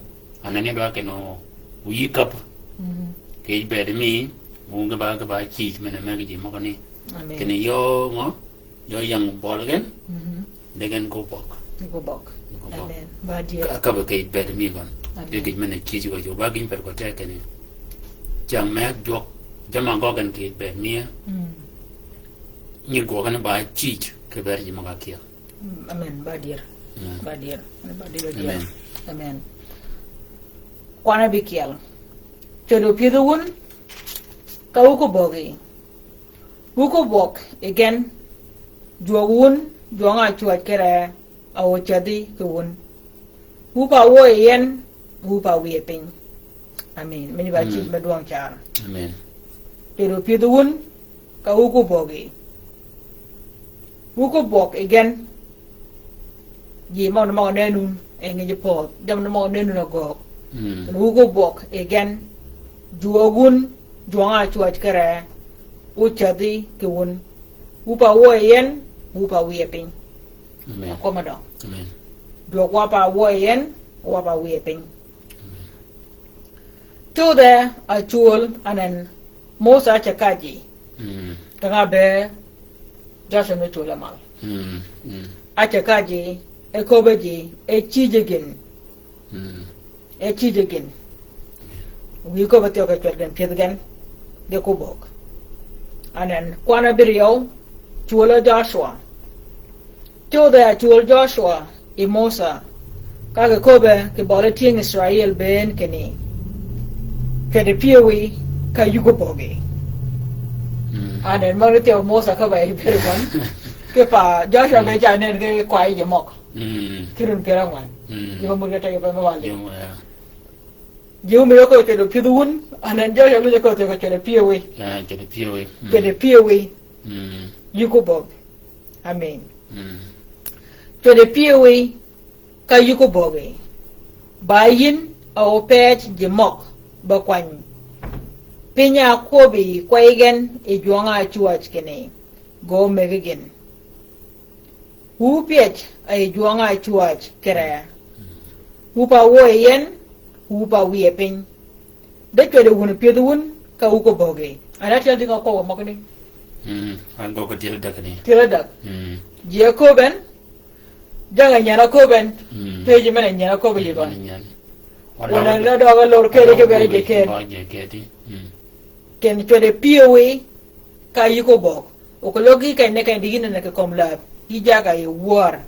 Anan ni dwaddi kinni o yï käpp. Mhm. Kì yij bëëd mi, wun ge ba, ge ba cïj men-a mëggi ji møgani. Amen. Kinni yø ngø, yø ying bøli gen, mhm, de gen ko bøgg. Ko bøgg. Ko bøgg. Amen. Ba dier. Ka, ka be kì yij bëëd mi gøn. Amen. De kì yij men-a cïj gø jwøk ba gïn per ko te kinni. Cäng meg jwøk, jamm-a gøggi gen kì yij bëëd mi. Mm. Nyi gwøg ni ba cïj, kì bër ji møg-a kyel. Mm, amen. Ba dier. Mm. Ba dier. Ba dier. Amen. Amen. Kwan abïkyel. Cwöddi opyëdhi wun, ka wuku böggi. Wuku bwøg yi gen, jwøg wun, jwøng-a ácwäj ki ree, a ócädhi ki wun. Wu pa wuö yi en, wu pa wiye piny. Amen. Meni ba cïj me dwøng car. Amen. Cwöddi opyëdhi wun, ka wuku bwøggi. Wuku bwøg yi gen, ji møgø ni møg-a nenni wun, e ngi ji pödh, jammì ni møg-a nenni wun agöög. Mm. Kene wuku bwøg yi gen, jwøg wun, jwøng-a ácwäj ki ree, ócädhi ki wun. Wu pa wuö yi en, wu pa wiye piny. Amen. Akwøb me døng. Amen. Dwøg wa pa wø yi en, wa pa wiye piny. Amen. Codhe a cwöl anan Mosà áceg kajji. Mm. Kanga be Joshuà me cwöl e mal. Mm, mm. Áceg kajji, e köbbe ji, e cïje gïn. Mm. E cïje gïn. Wïy köbbe thyew kì cwäd gen pyëdh gen, ge kubögg. Anan, kwan abïryew, cwöl e Joshuà. Codhe a cwöl Joshuà yi Mosà, ka ge köbbe kì bøli tyëng Israil bënn kinni, cwedi pyëwí ka yï kuböggi. Mm. Anan, møg-a thyew Mosà ka ba yi bëri kwan. Ki pa Joshuà be ca nen ki kwayi ji møg. Mm. Ki run pyär ángwen. Mm. Ji mø mur ge teg be me wali. Ji mø, ya. Ji mø yø ko cwedi pyëdh wun, anan Joshuà mi yø ko cwedi pyëwí. Ya, cwedi pyëwí. Mm. Cwedi pyëwí. Mm. Yï kuböggi. Amen. Mm. Cwedi pyëwí ka yï kuböggi. Ba yïn a ópëëc ji møg be kwany piny-a ákwøbbi kwaygi gen yi jwøng-a ácwäj kinni, ge ómëggi gïn. Wu pyëj a yi jwøng-a ácwäj kì ree. Wu pa wø yi en, wu pa wiye piny. De cwedi wun pyëdh wun ka wu kuböggi. Anan tyel dïng a kwøb møgani. Mm, an gøggi tyel däg ni. Tyel däg. Mm. Ji e köbben, jagg-a nyän a köbben. Mm. Pëjji men-a nyän a köbbi ji gøn. Nyän. Wala døg-a lor kedi ki bere ji kedi. Ba ji kedi. Mm. Kinni cwedi pyëwí ka yï kuböggi. O keløg ki keny ni keny di yïn a neg kì kömi läb. Yï jagg-a yi wör.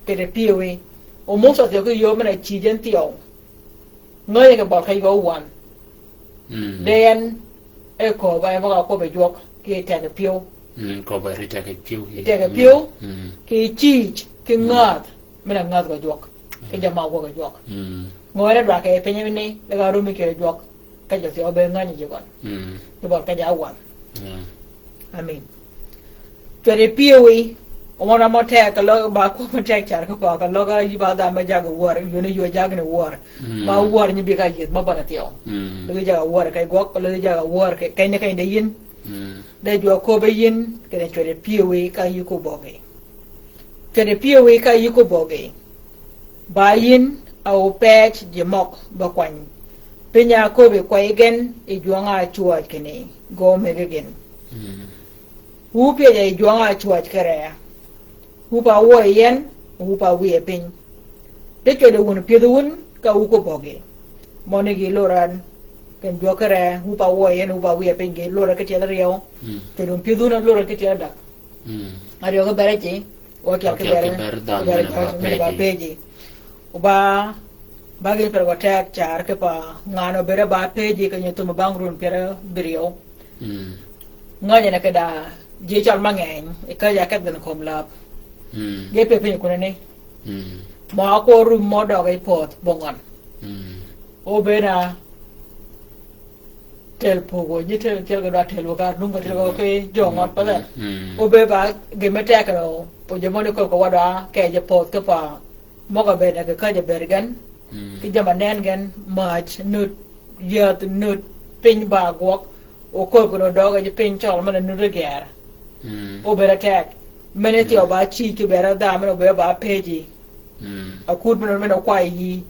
Kede pyëwí. O Mosà thyew ki yöö men-a cïj en thyew. Ngänyi kì bøl kej gø wan. Mm. De en e köbb-a en møg-a kwøbbi jwøk ki tegø pyëw. Mm, köbb-a ri tegø pyëw. Yi tegø pyëw. Mm. Ki cïj, ki ngädh. Men-a ngädh gø jwøk. Ki jamm-a gwøg gø jwøk. Mm. Ngø en e dwar kì piny ni, de ga rumi kì jwøk. Ka jø thyew be ngänyi ji gøn. Mm. Ki bøl kej a wan. Mm. Amen. Cwedi pyëwí, wøn a mø teg, keløg ba kwøb mø teg car ki pa, keløg yï ba dha me jaggi wör, yuni ywe jaggi ni wör. Mm. Ba wör nyi bi ka yïdh, ba bøn a thyew. Mm. Løg yï jaggi wör kì gwøg, løg yï jaggi wör kì, keny ni keny de yïn. Mm. De jwøk köbbi yïn, kinni cwedi pyëwí ka yï kuböggi. Cwedi pyëwí ka yï kuböggi. Ba yïn a ópëëc ji møg be kwany piny-a áköbbi kwaygi gen yi jwøng-a ácwäj kinni, ge ómëggi gïn. Mm. Wu pyëj a yi jwøng-a ácwäj kì ree. Wu pa wø yi en, wu pa wiye piny. De cwedi wun pyëdh wun ka wu kuböggi. Møni gi lor an, kinni jwøk kì ree, wu pa wø yi en, wu pa wiye piny gi lor ki tyel aryew. Mm. Cwedi wun pyëdh wun lor ki tyel adäg. Mm. Aryew ki bere ji, o kyel ki bere, ki bere dhanhø men-a ba pëjji. O ba, ba gïn per gø teg car ki pa ngan-a obëëd ba pëjji keny-a thum bang run pyär abïryew. Mm. Ngänyi ni kida ji cøl mangeny, yi käjji a kedh gïn kömi läb. Mm. Ge pëj piny kunani. Mm. Mø a kwøb rum mø døg yi pödh bong gøn. Mm. O bëëd na tel pögø, nyi tel, tel gø dwa tel wø gar num gø tel gø ki jø ngøn pa dher. Mm. O bëëd ba gïn me teg kì rø, o jø mø ni köbbi kì wa dwa kej yi pödh ki pa møg-a bëëd na kì käjji bëëd gen. Mm. Ki jamm-a nen gen, mäj, nut, yäth, nut, piny ba gwøg, o köbbi kì rø døg yi piny cøl men-a nut gyer. Mm. O bëëd a teg. Men-a thyew ba cïj ki bëëd a dha men-a obëëd ba pëjji. Mm. A kut men-a, men-a kwayi yï.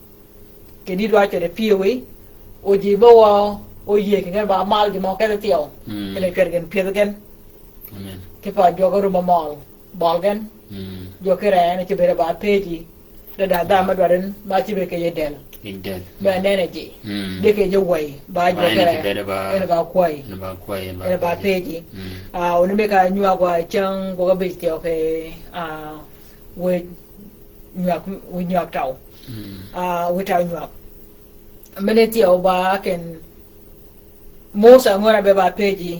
Kì di dwa cwedi pyëwí, o ji be wa, o yïëy kì gen ba mal ji mø kedhi thyew. Mm. Kinni cwedi gen pyëdh gen. Amen. Ki pa jwøk rum mø møl. Bøl gen. Mm. Jwøk kì ree en ci bëëd ba pëjji. De da dha me dwaddi en, ma ci bëëd kì yi del. Yi del. Be nene ji. Mm. De kì yi wëy. Ba jwøk kì ree. En ba kwayi. En ba kwayi, en ba pëjji. Mm. Ah, oni mi ka nywag wa cäng, gwøg abij thyew kì, ah, wë nywag, wë nywag tøw. Mm. Ah, wë tøw nywag. Men-a thyew ba ken Mosà ngøn a be ba pëjji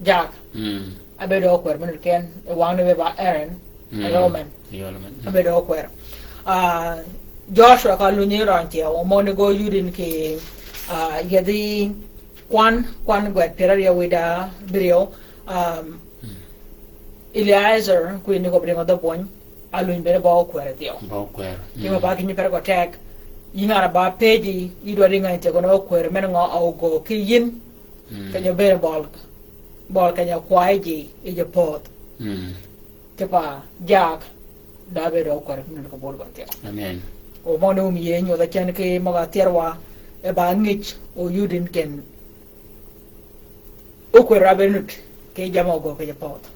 jag. Mm. A be dø kwër men ken, e wang ni be ba Aaron, mm, a yøl men. Yøl men. A be dø kwër. Ah, Joshua ka lunyi røn thyew, o møni gø yudin kì, ah, yedhi kwan, kwan gwed pyär aryew wïda abïryew, um, mm. Eleazar, kwïn ni köbbi ringo dhø bwøny, a lunyi bëëd ba okwër thyew. Ba okwër. Kì mø, mm, ba kì nyi per gø teg, yï ngan-a ba pëjji, yï dwaddi ngänyi thyew gøn okwër, men ngø a ogöög ki yïn. Mm. Keny-a bëëd bøl, bøl keny-a kwayi ji, yi ji pödh. Mm. Ki pa jag, Da bëëd okwer ki nut kì bur gøn thyew. Amen. O møgø ni wum yie nyodh acen ki møg-a thyerwa, e ba ngïj, o yudin ken okwer a be nut, ki jammì ogöög ki ji pödh.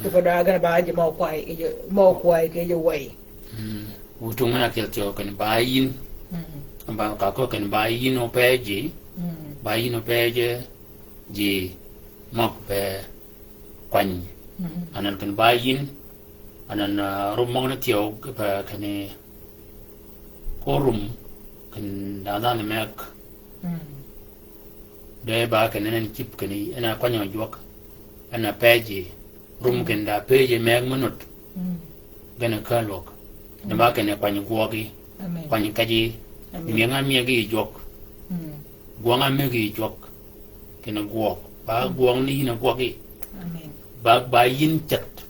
Ki pödh a gen ba ji mø okway, ji mø okway ki ji wëy. Mm. Wu tung men a kyel thyew ken ba yïn. Mm. Ba ka ko ken ba yïn o pëjji. Mm. Ba yïn o pëjji ji møg be kwany. Mm. Anan ken ba yïn, anan, ah, rum møgø ni thyew, ba kene ko rum, ken dhanhani meg. Mm. De ba kene nen cïb kene, en a kwany jwøk, en a pëjji, rum ken da pëjji meg me nut. Mm. Gen a kälwøg. De ba kene kwany gwøgi, amen, kwany kejji, amen, myëng-a myëgi yi jwøk. Mm. Gwøng-a myëgi yi jwøk. Kene gwøg. Ba gwøng ni yïn a gwøgi. Amen. Ba, ba yïn ceth.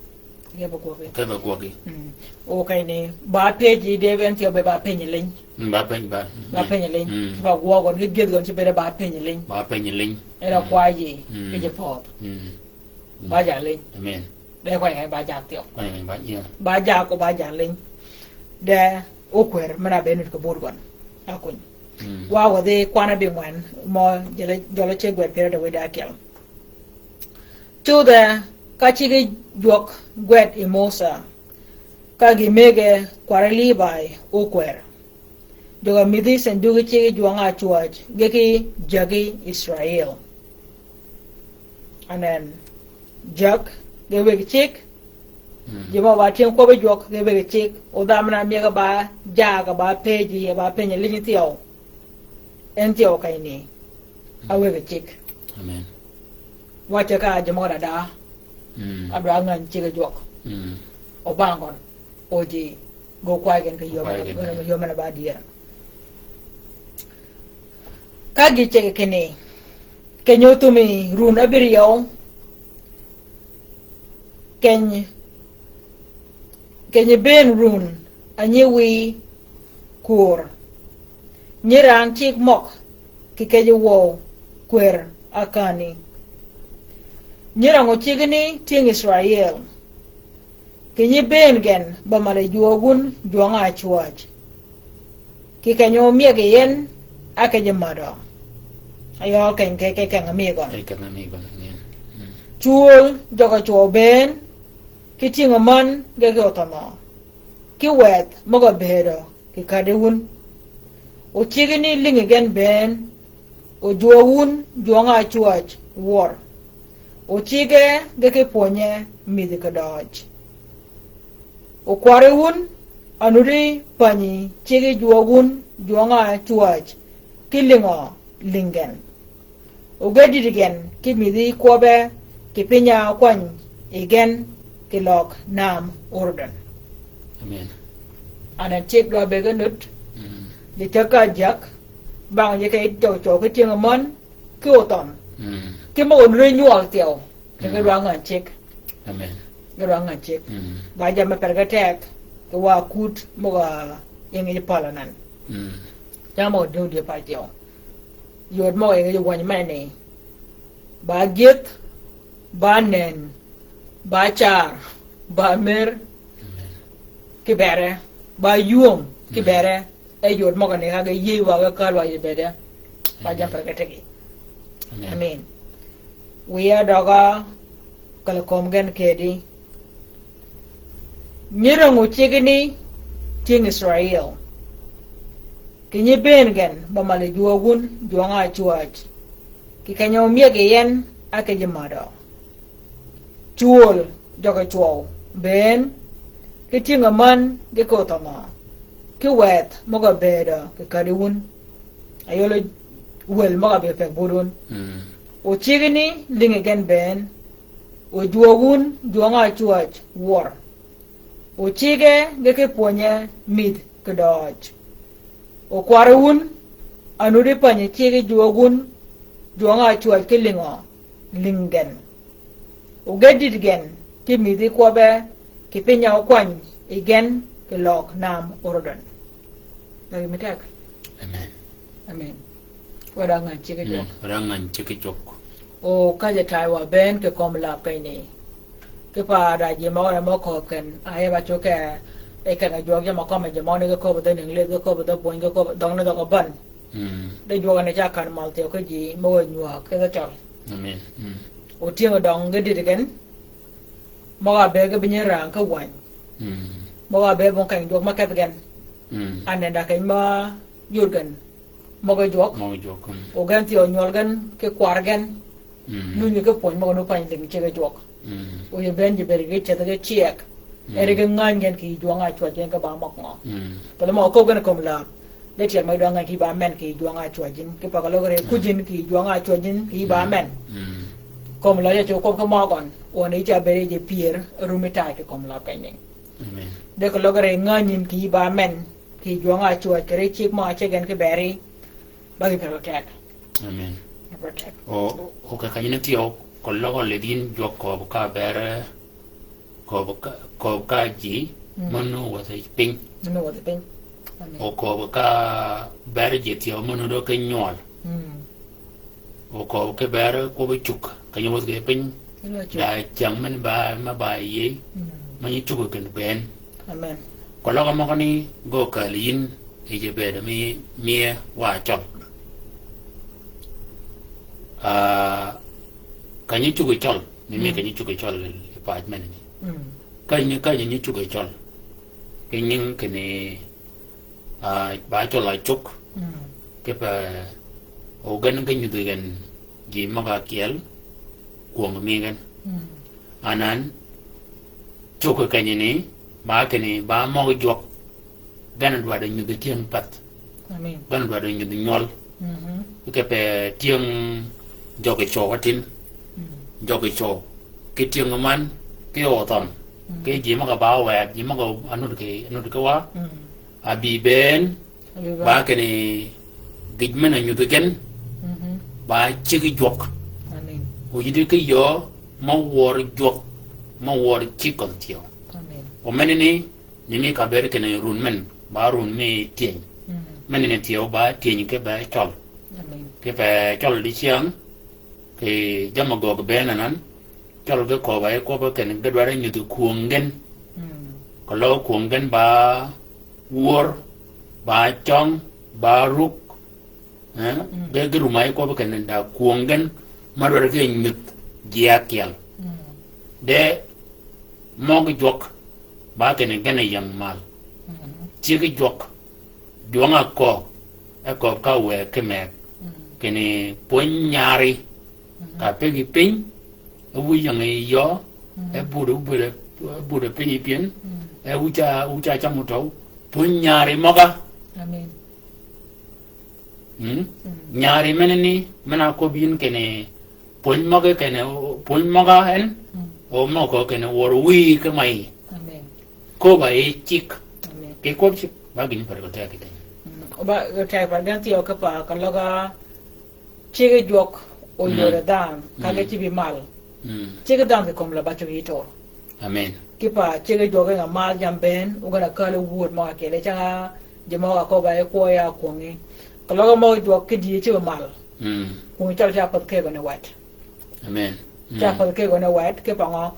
Ke ba gwøgi. Ke ba gwøgi. Mm. O kay ni, ba pëjji de ben thyew be ba pënyi liny. Mm, ba pënyi ba. Ba pënyi liny. Mm. Ba gwøg gøn ki gyëdh gøn ci bëëde ba pënyi liny. Ba pënyi liny. Era kwayyi, ki ji pödh. Mm. Ba jaa liny. Amen. De kwany kany ba jak thyew. Kwany kany ba, yeah. Ba jak o ba jaa liny. De okwer men a be nut kì bur gøn. Akuny. Mm. Wa wädhi kwan abïngwen mø jøl-a, jøl-a ce gwed pyere de wede akyel. Cudhe ka cigi jwøk gwed yi Musa, ka gi mëgge kwari Libai okwer. Jøg-a mïdhi cendugi cigi jwøng-a cwäj, ge ki jägi Israel. Anen. Jäg, ge wëggi cigg. Mm. Ji mø ba tyëng kwøbbi jwøk, ge wëggi cigg. O dha men-a myëgge ba, jag ba pëjji, ba pënyi liny thyew. En thyew kany ni. Mm. A wëggi cigg. Amen. Wacce ka ji mø da da. Mm. A dwa ngäny ciggi jwøk. Mm. O bang gøn. O ji. Ge okway gen kì yöm, kway gen, yöm na ba dyër. Ka gi ceg kinni, keny-a othumi run abïryew, keny, keny-a bëën run a nyi wiy kwör. Nyi rang cigg møg kì kejji wøw kwer akani. Nyi rang-a ciggi ni tyëng Israel. Kì nyi bëën gen ba mal-a jwøøg wun jwøng-a cwäj. Kì keny-a omyeg yi en, a kejji mädø. Ayøl keny ke, ke keng-a mi gøn. Ke keng-a mi gøn, yeah. Mm. Cwöl jøg-a cwøw bëën, ki tyëng-a män ge ki othømø. Ki wëdh møg-a bëëdø kì käddi wun. O ciggi ni lïngi gen bëën, o jwøøg wun jwøng-a cwäj wør. O cigge ge ki pwönye mïdhi kì døøj. O kwarri wun, anuddi pänyi ciggi jwøøg wun jwøng-a cwäj, ki lïngø lïng gen. O ge dïddi gen ki mïdhi kwøbbe kì piny-a kwany yi gen kì løg nam Urdun. Amen. Anan cigg dwa bëgg-a nut. Mm. Ji ceg ka jyäg, bang ji ke jøg cwøw ki tyëng-a män, ki othøm. Mm. Ki møg-a nure nywøl thyew. Kì ge dwa ngäny cigg. Amen. Ge dwa ngäny cigg. Mm. Ba jammì per ge teg, kì wa kut møg-a ying yi pal anan. Mm. Jammì møg-a dïng dï pal thyew. Yod møg-a ying yi wäny meni. Ba gyëdh, ba nen, ba car, ba mer, amen, kibere, ba ywöng, mm, kibere, e yod møgø ni ka ge yïëy wa ge kal wa yi bëëde. Ba, amen, jammì per ge tegi. Amen. Amen. Wiya døg-a kal kömi gen kedi. Nyi rang-a ciggi ni tyëng Israel. Kì nyi bëën gen ba mal-a jwøøg wun jwøng-a cwäj. Kì keny-a omyeg yi en a kejji mädø. Cwöl jøg-a cwøw bëën, ki tyëng-a män ge ki othømø. Ki wëdh møg-a bëëdø kì käddi wun. Ayøl wël møg-a bï peg but wun. Mm. O ciggi ni lïngi gen bëën, o jwøøg wun jwøng-a cwäj wør. O cigge ge ki pwönye mïdh kì døøj. O kwarri wun, anuddi pänyi ciggi jwøøg wun jwøng-a cwäj ki lïngø lïng gen. O ge dïddi gen ki mïdhi kwøbbe kì piny-a okwany yi gen kì løg nam Urdun. Nagi mi teg. Amen. Amen. Wada ngäny ciggi jwøk. Mm, wada ngäny ciggi jwøk. O ka ji taywa bëën kì kömi lab keny ni. Ki pa da ji møgø ni mø kööb ken, a yeb a cugge, E keng-a jwøk jammì kømmi ji møgani ge köbbi dhøn English, ge köbbi dhø Bony, ge köbbi dhøng ni dhøg-a bän. Mm. De jwøk ni ca kän mal thyew ki ji møg-a nywääg ki dhø cøl. Amen. Mm. O tyëng-a døng ge dïd gen. Møg-a bëëd ge binyi rang ki wäny. Mm. Møg-a bëëd bong keny jwøk me kedh gen. Mm. Anan da keny me yod gen. Møg-a jwøk. Møg-a jwøk, mm. O gen thyew nywøl gen, ki kwar gen. Mm. Lunyi ki pwöny møg-a nu pany lïng ceg-a jwøk. Mm. O yi bënn ji bëëd ge ceth ge cyeg. Mm. Eri ge ngäny gen kì yij jwøng-a ácwäj gen ki ba møg ngø. Mm. Pälø møg-a köbbi gen kömi läb. De tyel møg-a dwang ngäny kì ba men kì yij jwøng-a ácwäj yin. Kipà keløg ree kuj yin kì yij jwøng-a ácwäj yin, kì ba men. Mm. Kömi läb ya ceg köbbi ki møg gøn. Wøn yi ca bëëd yi ji pyër, rumi tay kì kömi läb keny ni. Amen. De keløg ree ngäny yin kì ba men. Kì yij jwøng-a ácwäj, kì ree ceg møg-a ceg gen ki bëri. Ba gï pyrø teg. Amen. Pyrø teg. O, o ka kany ni thyew, keløg lïdh yin jwøk köbbi ka bëre, köbbi ka, köbbi ka ji, mm, mø nu wäthi piny. Mø nu wäthi piny. Amen. O köbbi ka bëre ji thyew mø nu dø ki nywøl. Mm. O köbbi ki bëre kwøbbi cugg, keny wäthi ki piny. Keny cugg. Da cyäng men ba, me ba yïëy, mm, mø nyi cugg ken bënn. Amen. Keløg møgani ge okääl yin, yi ji bëëd mi, mie wa cøl. Ah, ka nyi cugg cøl, mi, mi, mm, ka nyi cugg cøl yi pac menani. Mm. Ka nyi, ka nyi cugg cøl. Ki nying kinni, ah, ba cøl a cugg. Mm. Kipe, o gen ge nyudhi gen ji møg-a kyel, kwöng mi gen. Mm. Anan, cugg kenyi ni, ba kinni, ba møg jwøk, gen dwaddi nyudhi tyëng path. Amen. Gen dwaddi nyudhi nywøl. Mhm. Kipe tyëng jøggi cøw atin. Mm. Jøggi cøw. Ki tyëng man, ki othøn. Mm. Ki ji møg-a ba wër, ji møg-a anud ki, anud ki wa. Mm. Abi bënn, abi bënn. Ba kinni gïj men-a nyudhi gen, mhm, ba ceg jwøk. Amen. O yïddi ki yöö, mø wør jwøk, mø wør ceg gøn thyew. Amen. O menani, ni mi ka bëëd kinni run men, ba run mi tyëny. Mhm. Menani thyew ba tyëny ki be cøl. Amen. Kipe cøl dicyäng, kì jammì göög bënn anan, cøl ge köbbi yi kwøbbi kinni ge dwaddi nyudhi kwöng gen. Mm. Keløg kwöng gen ba wör, ba cøng, ba ruk. Eh? Mm. Ge, ge rum a yi kwøbbi kinni da kwöng gen, ma dwaddi ge nyudh ji ákyel. Mm. De møg jwøk, ba kinni gen a ying mal. Mm. Ceg jwøk, jwøng-a köög, e köög ka wë ki mëgg. Mm. Kinni pwöny nyari, mm, ka pegi piny, e wu ying yi yöö, mm, e bude, bude, bude piny yi pien, mm, e wu ca, wu ca cam otøw, pwöny nyari møg-a. Amen. Mm? Mm. Nyari menani, men-a köbbi yin kinni, pwöny møg-a kinni, pwöny møg-a en, mm, o møg-a kinni wør wïyi ki mayi. Amen. Köbbi yi ceg. Amen. Kì kwøb ceg, ba gïn pär gø teg kì teg. Mm. O ba gø teg pär gen thyew kipe keløg ceg jwøk o, mm, yöre dhanhø, ka ge, mm, ceg bi mal. Mm. Ceg dhanhø kì kömi läb ba cuggi yi tör. Amen. Kipe ceg jwøk gen a mal jammì bënn, o gen a kääl wööd møg-a kyel, e cang-a ji møg-a köbbi yi kwøb ya kwöngi. Keløg møg jwøk ki dï ceg mal. Mm. Kwöngi cøl ca pädh kì gøn yi wet. Amen. Ca, mm, pädh kì gøn yi wet, kipe ngø.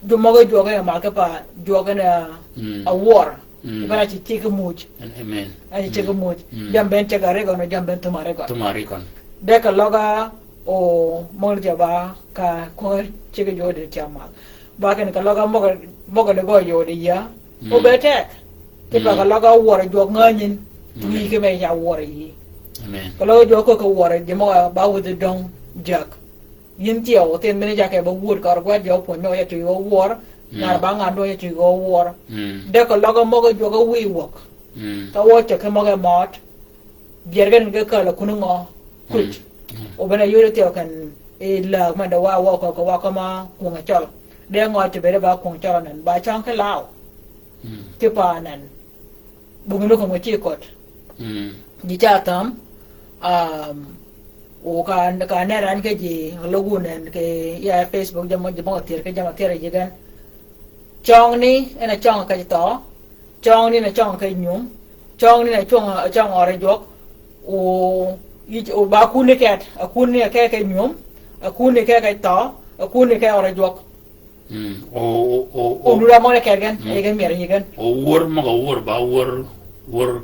Ju møg jwøk gen a mal kipe jwøk gen a, mm, a wør. Mm. Ba na ci ceg muuj. Amen. A ci ceg, mm, muuj. Mm. Jammì bënn ceg a ri gøn, jammì bënn thum a ri gøn. Thum a ri gøn. De keløg o møgani thyew ba ka kwöng ceg jwøk di ca mal. Ba kinni keløg møg, møgani gø yodi ya. Mm. O be teg. Kipe, mm, keløg wør jwøk ngänyin. Mm. Wïyi ki me ya wør yi. Amen. Keløg jwøk köög ki wør ji møg-a ba wïdhi döng jääg. Yin thyew, thyen mini jake ba wuöd kar gwed jø pwöny møg-a ya tïg gø wör, mm, ngar ba ngan dwøng ya tïg gø wör. Mm. De keløg møg-a jwøk wïy wäg. Mm. Ka wø ceg ki møg-a møøt. Byer gen ge kääl a kun ngø. Kuc. Mm. Mm. O bene yodi thyew ken i läg men de wa wø kö, kö wa kömi kwöng cøl. De ngø tibede ba kwöng cøl anan. Ba cøng ki law. Mm. Ki pa anan. Buk ni kömi ci köt. Mm. Ji ca thäm, um, o ka, ka ner an ki ji, luggu nen ki ya Facebook, jammì, jammì thyer ki jammì thyer ji gen. Cøngni, en a cøng ka ji thøø. Cøngni en a cøng ka ji nyum. Cøngni en a cøng, cøng ør jwøk. O, yi, o ba kunni ket, a kunni ke ka ji nyum. A kunni ke ka ji thøø. A kunni ke ør jwøk. Mm. O, o, o, o. O lura møgø kegen, mm, e gen myero yï gen. O wör møgø wör ba wör, wör.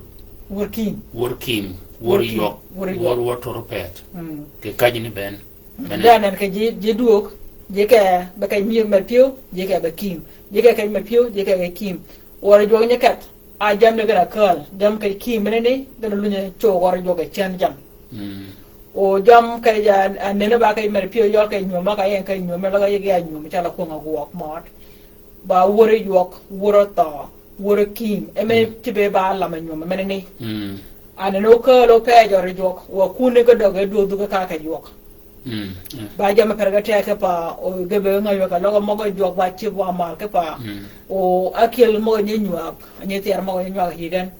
Wör kim. Wör kim. Wör ywøk. Wör ywøk. Wör, wör toro pet. Mm. Kì kajji ni bënn. Mm. Bënn. Dee anen kì ji, ji dwög, ji ke, be ke myër me pyëw, ji ke be kim. Ji ke ke me pyëw, ji ke ke kim. Wör ywøk nyi keth. A jam ni gen a käl, jam ke kim mene ni, gen a lunyi cwøg wör ywøk e cen jam. Mm. O jam ke ja, a nene ba ke mer pyëw yøl ke nywöm, ma ka yen ke nywöm, la ka yeg ya nywöm, cala kwong a gwøg mød. Ba wör ywøk, wör thøø, wör kim. E me, mm, ti be ba lam a nywöm, mene ni. Mm. A nene o käl o pe jø ri ywøk, wa kuni ke døg e dwög dwög ka ke ywøk. Mm, yeah. Ba jam per ga teg ki pa, o ge be nga ywøk a løg møgø ywøk ba cïb wa mal ki pa. Mm. O akyel møgø nyi nywag, nyi thyër møgø nyi nywag yï gen.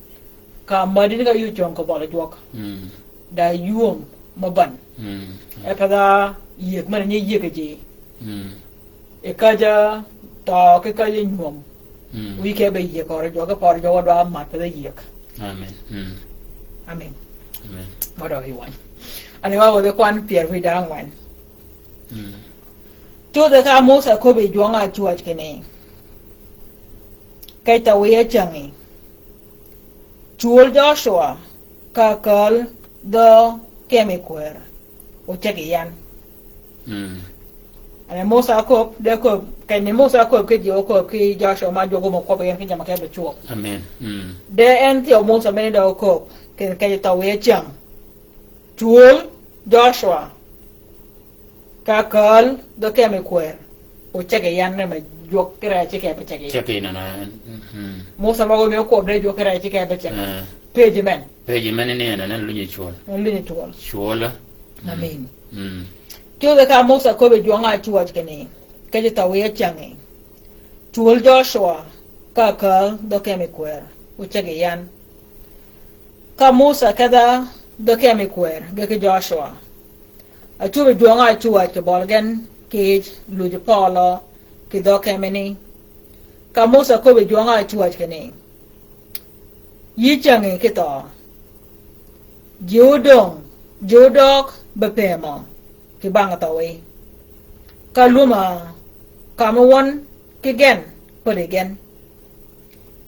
Ka madin ka yuu cong kì bøli jwøk. Mm. Da yuöm mø ban. Mm. E pa da yëg mene nyi yëg ji. Mm. E kaja tøø ki kaja nywöm. Mm. Wï ke be yëg kör jwøk, kì pør jwøk wa dwa mat pa da yëg. Amen. Mm. Amen. Amen. Mø dø yï wany. Ani wa wëdhi kwan pyër wï da ángwen. Mm. Codhe ka Musa köbbi jwøng-a cwäj kinni, kej ta wiy-a cängi, cwöl Jocwa ka käl dhø kemi kwër oceg yi yan. Mm. Ane Musa köbb, de köbb, keny ni Musa köbb ki ji, oköbb ki Jocwa ma jwøk gum okwøb yi gen ki jammì ke be cwöb. Amen. Mm. De en thyew Musa meni de oköbb, keny kej ta wiy-a cäng. Cwöl Jocwa ka käl dhø kemi kwër oceg yi yan ni me jwøk ki ree ci ke be ceg yi. Ceg yi nana. Mm. Musa møgø mi okwøb de jwøk ki ree ci ke be ceg. Eh. Pëjji men. Pëjji men ni en, en lunyi cwöl. En lunyi cwöl. Cwöl. Mm. Amen. Mm. Codhe ka Musa köbbi jwøng-a cwäj kinni, kej ta wiy-a cängi, cwöl Jocwa ka käl dhø kemi kwër oceg yi yan. Ka Musa kedha dhø kemi kwër ge ki Jocwa, acwöbbi jwøng-a cwäj kì bøli gen kì yij luj pølø kì dhø kemi ni. Ka Musa köbbi jwøng-a cwäj kinni, yï cängi ki thøø. Ji ódöng, ji ódøøg be pëmø kì bang thøwi. Ka lwöm-a ka mø wøn ki gen, pöddi gen.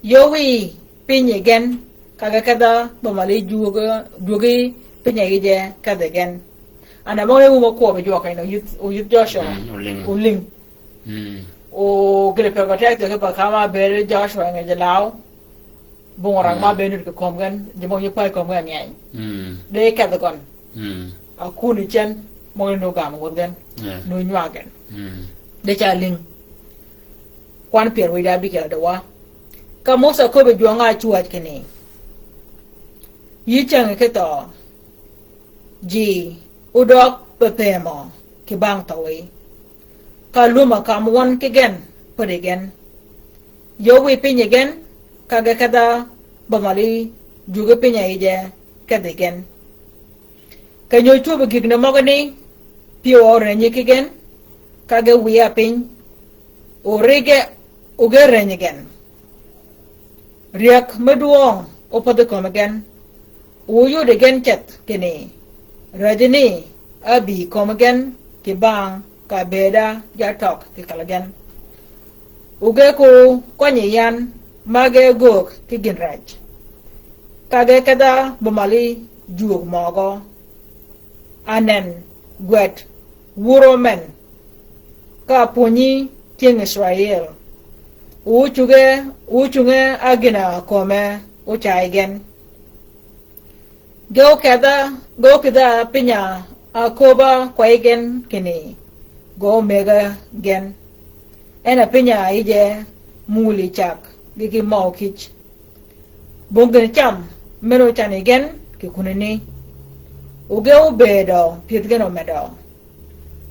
Yöw wiy piny yi gen, ka ge kedha bø mali jwögi, jwögi piny-a yije kedhi gen. Ane møgø ni wum okwøb jwøk en, oyïdh, oyïdh Jocwa. Mm, oling. Oling. Mm. O gïn-a pegø teg thyew ki pa ka ma bëëd Jocwa ngej law. Bong orang, mm, ma bëëd nud kì kömi gen, ji møgø nyi pay kömi gen ngeny. Mm. De kedhi gøn. Mm. A kuni cen, møgø ni nu gam wödhi gen. Yeah. Nu nywag gen. Mm. De ca ling. Kwan pyär wïj da abïkyel de wa. Ka Musa köbbi jwøng-a cwäj kinni, yï cängi ki thøø. Ji ódøøg be pëmø kì bang thøwi. Ka lwöm-a ka mø wøn ki gen, pöddi gen. Yöw wiy piny yi gen, ka ge kedha bø mali jwögi piny-a yije kedhi gen. Keny-a ocwöbbi gïgni møgø ni, pyëw-a órenyi ki gen, ka ge wiy-a piny, orige, oge reny gen. Ryäg me dwøng opädhi kömi gen, oyudi gen ceth kinni, räjani ábï kömi gen kì bang ka bëëda ja tøg kì kal gen. Oge ko kønyi yan ma ge göög ki gïn räj. Ka ge kedha bø mali jwöög møgø. Anen, gwed, wurø men, ka pwönyi tyëng Israel. Wu cunge, wu cunge a gïn-a köme ocayi gen. Ge ókedha, ge ókïdha piny-a aköbba kwayi gen kinni, ge ómëgga gen. En a piny-a yije muli cag, gi ki mø ókïj. Bong gïn cam men ocanni gen kì kunani. Oge óbëëdø pyëdh gen omedø.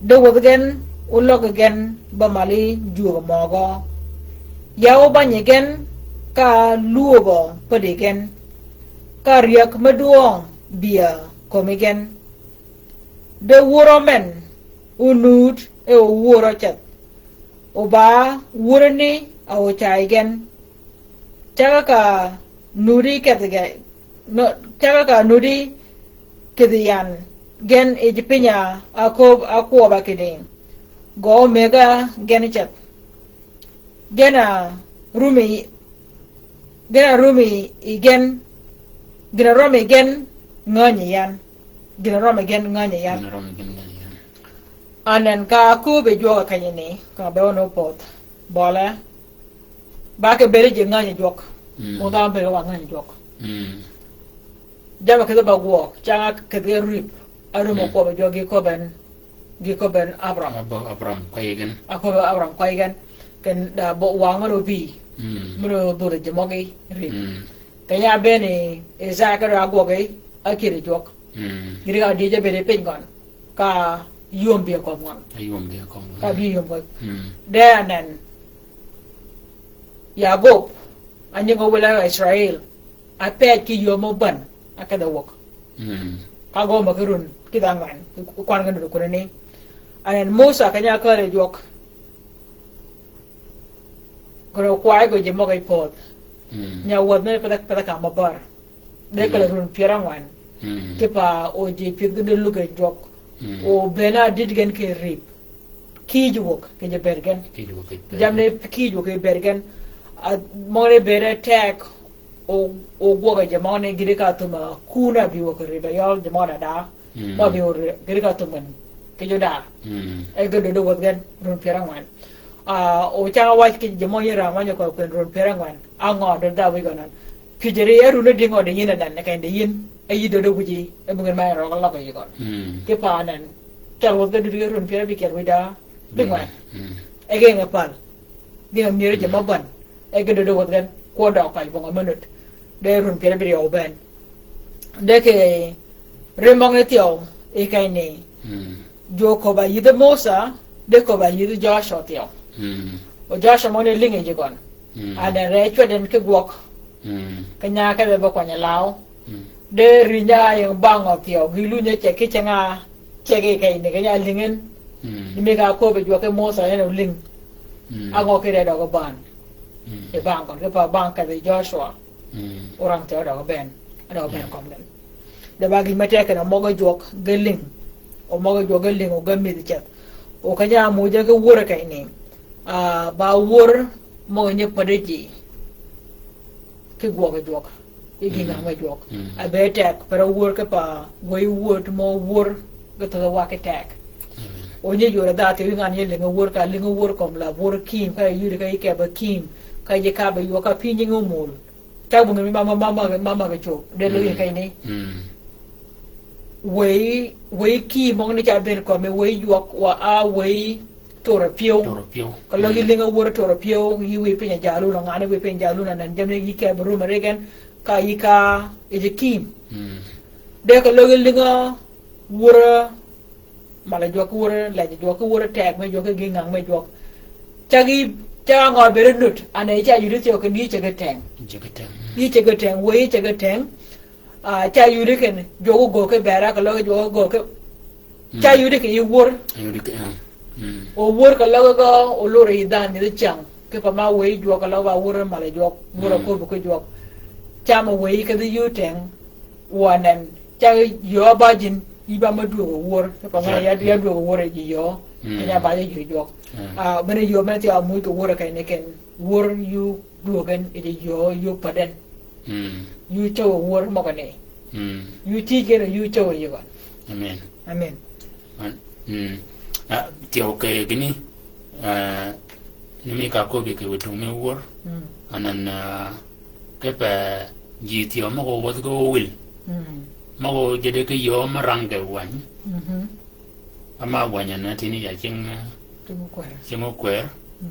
De wädhi gen oløggi gen ba mali jwöög møgø. Ya óbänyi gen ka lwööbø päddi gen. Ka ryäg me dwøng bïa kömi gen. De wurø men onud e owurø ceth. Oba wurø ni a ocayi gen. Caka ka nudi kedhi ge, no, caka ka nudi kedhi yan gen yij piny-a aköbba akwøbba kinni. Gø omëgga gen ceth. Gen a rumi, gen a rumi yi gen, gïn a rømi gen ngänyi yan. Gïn a rømi gen ngänyi yan. Gïn a rømi gen ngänyi yan. Anen ka ákööb yi jwøk kenyi ni, ka be wøn opodh. Bøle. Ba ke beri ji ngänyi jwøk. Mm. Mø dha beri wa ngänyi jwøk. Mm. Jammì kedhi ba gwøg, cang-a kedhi rïp, a rïm okwøb jwøk gi köbben, gi köbben Abram. Ab-, Abram kwaygen. A köbben Abram kwaygen, ken da bø wang møn-a óbï, mm, møn-a ódhuri ji møgí rïp. Mm. Keny-a ábëën yi Isaya kidø ágwøgi, ákïr yi jwøk. Mm. Gïti ka dyëj ábëëd piny gøn, ka yöm bï kömi gøn. Ka yöm bï kömi gøn. Ka bï yöm gøn. Mm. De anen, Yagub, a nying-a wïl-a Israil, ápëëd ki yöm mø bän, ákedh-a wäg. Mm. Ka gø mø ki run, kidh ángwen, kwan gen run kunani. Anen Musa keny-a ákääl yi jwøk. Koro kway gø ji møg-a pódh. Mm. Nya wädh ni pedh-a, pedh-a ka mø bär. De kelo, mm, run pyär ángwen. Mm. Kipe o ji pyëdh gen di luggi jwøk. Mm. O bënn-a ádïd gen kì rïp. Kïj wäg kì ji bëëd gen. Kïj wäg kì ji bëëd gen. Jammi ni kïj wäg kì ji bëëd gen. A, møgani bëëde teg, o, o gwøg ji møgani gïti ka thum-a kun-a bï wäg kì rïp, a yøl ji møgani da. Mm. Ba bï wäg kì rïp, gïti ka thum-a kun kì ji da. Mm. E ge döddi wädh gen, run pyär ángwen. A, o cang-a wac kì ji mø yïn ram wänyi köbbi kwën run pyär ángwen. Á ngø döddi da wïj gøn anan. Pyëjeri e run-a dï ngø di yïn anan, e keny di yïn. E yï døddi wïji, e bï gen ma røg løg yï gøn. Mm. Kipe anan. Kel wädh gen dï run pyär ábïkyel wïj da. Bïngwen. Mm. E gen e päl. Gen e myëri ji mø bän. E gen døddi wädh gen. Kwø døg kany bong-a menut. De run pyär ábïryew obën. De kì ri møgani thyew, yi keny ni. Mm. Jo köbb-a yïdhi Musa, de köbb-a yïdhi Joshua thyew. Mm. O Joshua møgani lïngi ji gøn. Mm. Anen ree cwäd en ki gwøg. Mm. Keny-a ke be be kwany-a law. Mm. De rïny-a ying bang-a thyew, gi lunyi ceg ki ceng-a ceg yi keny ni keny-a lïngi en. Mm. Ni mi ka köbbi jwøk ki Musa en olïng. Mm. Á ngø ki ree døg bän. Mm. Yi bang gøn, kipe bang kedhi Joshua. Mm. Orang thyew døg bën. Døg bën, mm, kömi gen. De ba gïn me teg ken-a møg-a jwøk ge lïng. O møg-a jwøk ge lïng, o ge mïdhi ceth. O keny-a ámuuj-a ki wör keny ni. A, ba wör møg-a nyi päddi ji. Ki gwøg jwøk. Ki gïn-a ngwen jwøk. Mm. A be teg, per-a wör kipe wëy wööd mø wör, ge thödhi wa ki teg. Amen. O nyi jwøk da thyew yi ngan nyi lïngi wör, ka lïngi wör kömi la, wör kïm, ka yudi ka yï kebbi kïm, ka yï kabbi ywøg ka pï nyingi omul. Teg bong mi ma, ma, ma, ma, ma, ma ge cop. De løg yi keny ni. Mm. Wëy, wëy kïm møgani ca bëën kömi, wëy jwøk wa a wëy Toro pyëw. Toro pyëw. Ka løg yi lïngi wör Toro pyëw, yï wïj piny-a jalun, ngani wïj piny-a jalun, anan jammi ni yï kebbi rummi ri gen, ka yï ka yij kïm. Mm. De ka løg yi lïngi wör mal-a jwøk, wör lej-a jwøk, wör teg me jwøk, gï ngang me jwøk. Cag yï, cag ngø bëëd nut, anan yï ca yudi thyew kinni yï ceg-a teng. Yï ceg-a teng. Yï ceg-a teng, wëy yï ceg-a teng. A, ca yudi kinni, jwøk ógöög ki bera, ka løg jwøk ógöög ki. Mm. Ca yudi kinni yï wör. Yudi kinni, ah. Mm. O wör ka løg gø, o lur yï dhanhø nyi dhicäng. Kipe ma wëy jwøk ka løg ba wör mal-a jwøk. Wör a köbbi ki jwøk. Cam wëy kedhi yï teng. Wa anan. Ca yöö ba jin, yï ba me dwöög wör. Kipe ma ya, ya dwöög wör yi yöö. Mm. Keny-a ba ya yï jwøk. Mm. A, bene yöö bene thyew ámuuj ki wör keny ni ken. Wör yï dwöög en, yi yöö, yï päd en. Mm. Yï cäw wör møgani. Mm. Yï tïj gen, yï cäw yï gøn. Amen. Amen. An, mm. A, thyew kì gïni, a, ni mi ka köbbi kì witung mi wör. Mm. Anan, a, kipe ji thyew møg-a wädhi ge ówïl. Mm. Møg-a jedi ki yöö me rang kì wäny. Mhm. Ama wäny anan tïni ya cing, a, cing okwer. Cing okwer. Mm.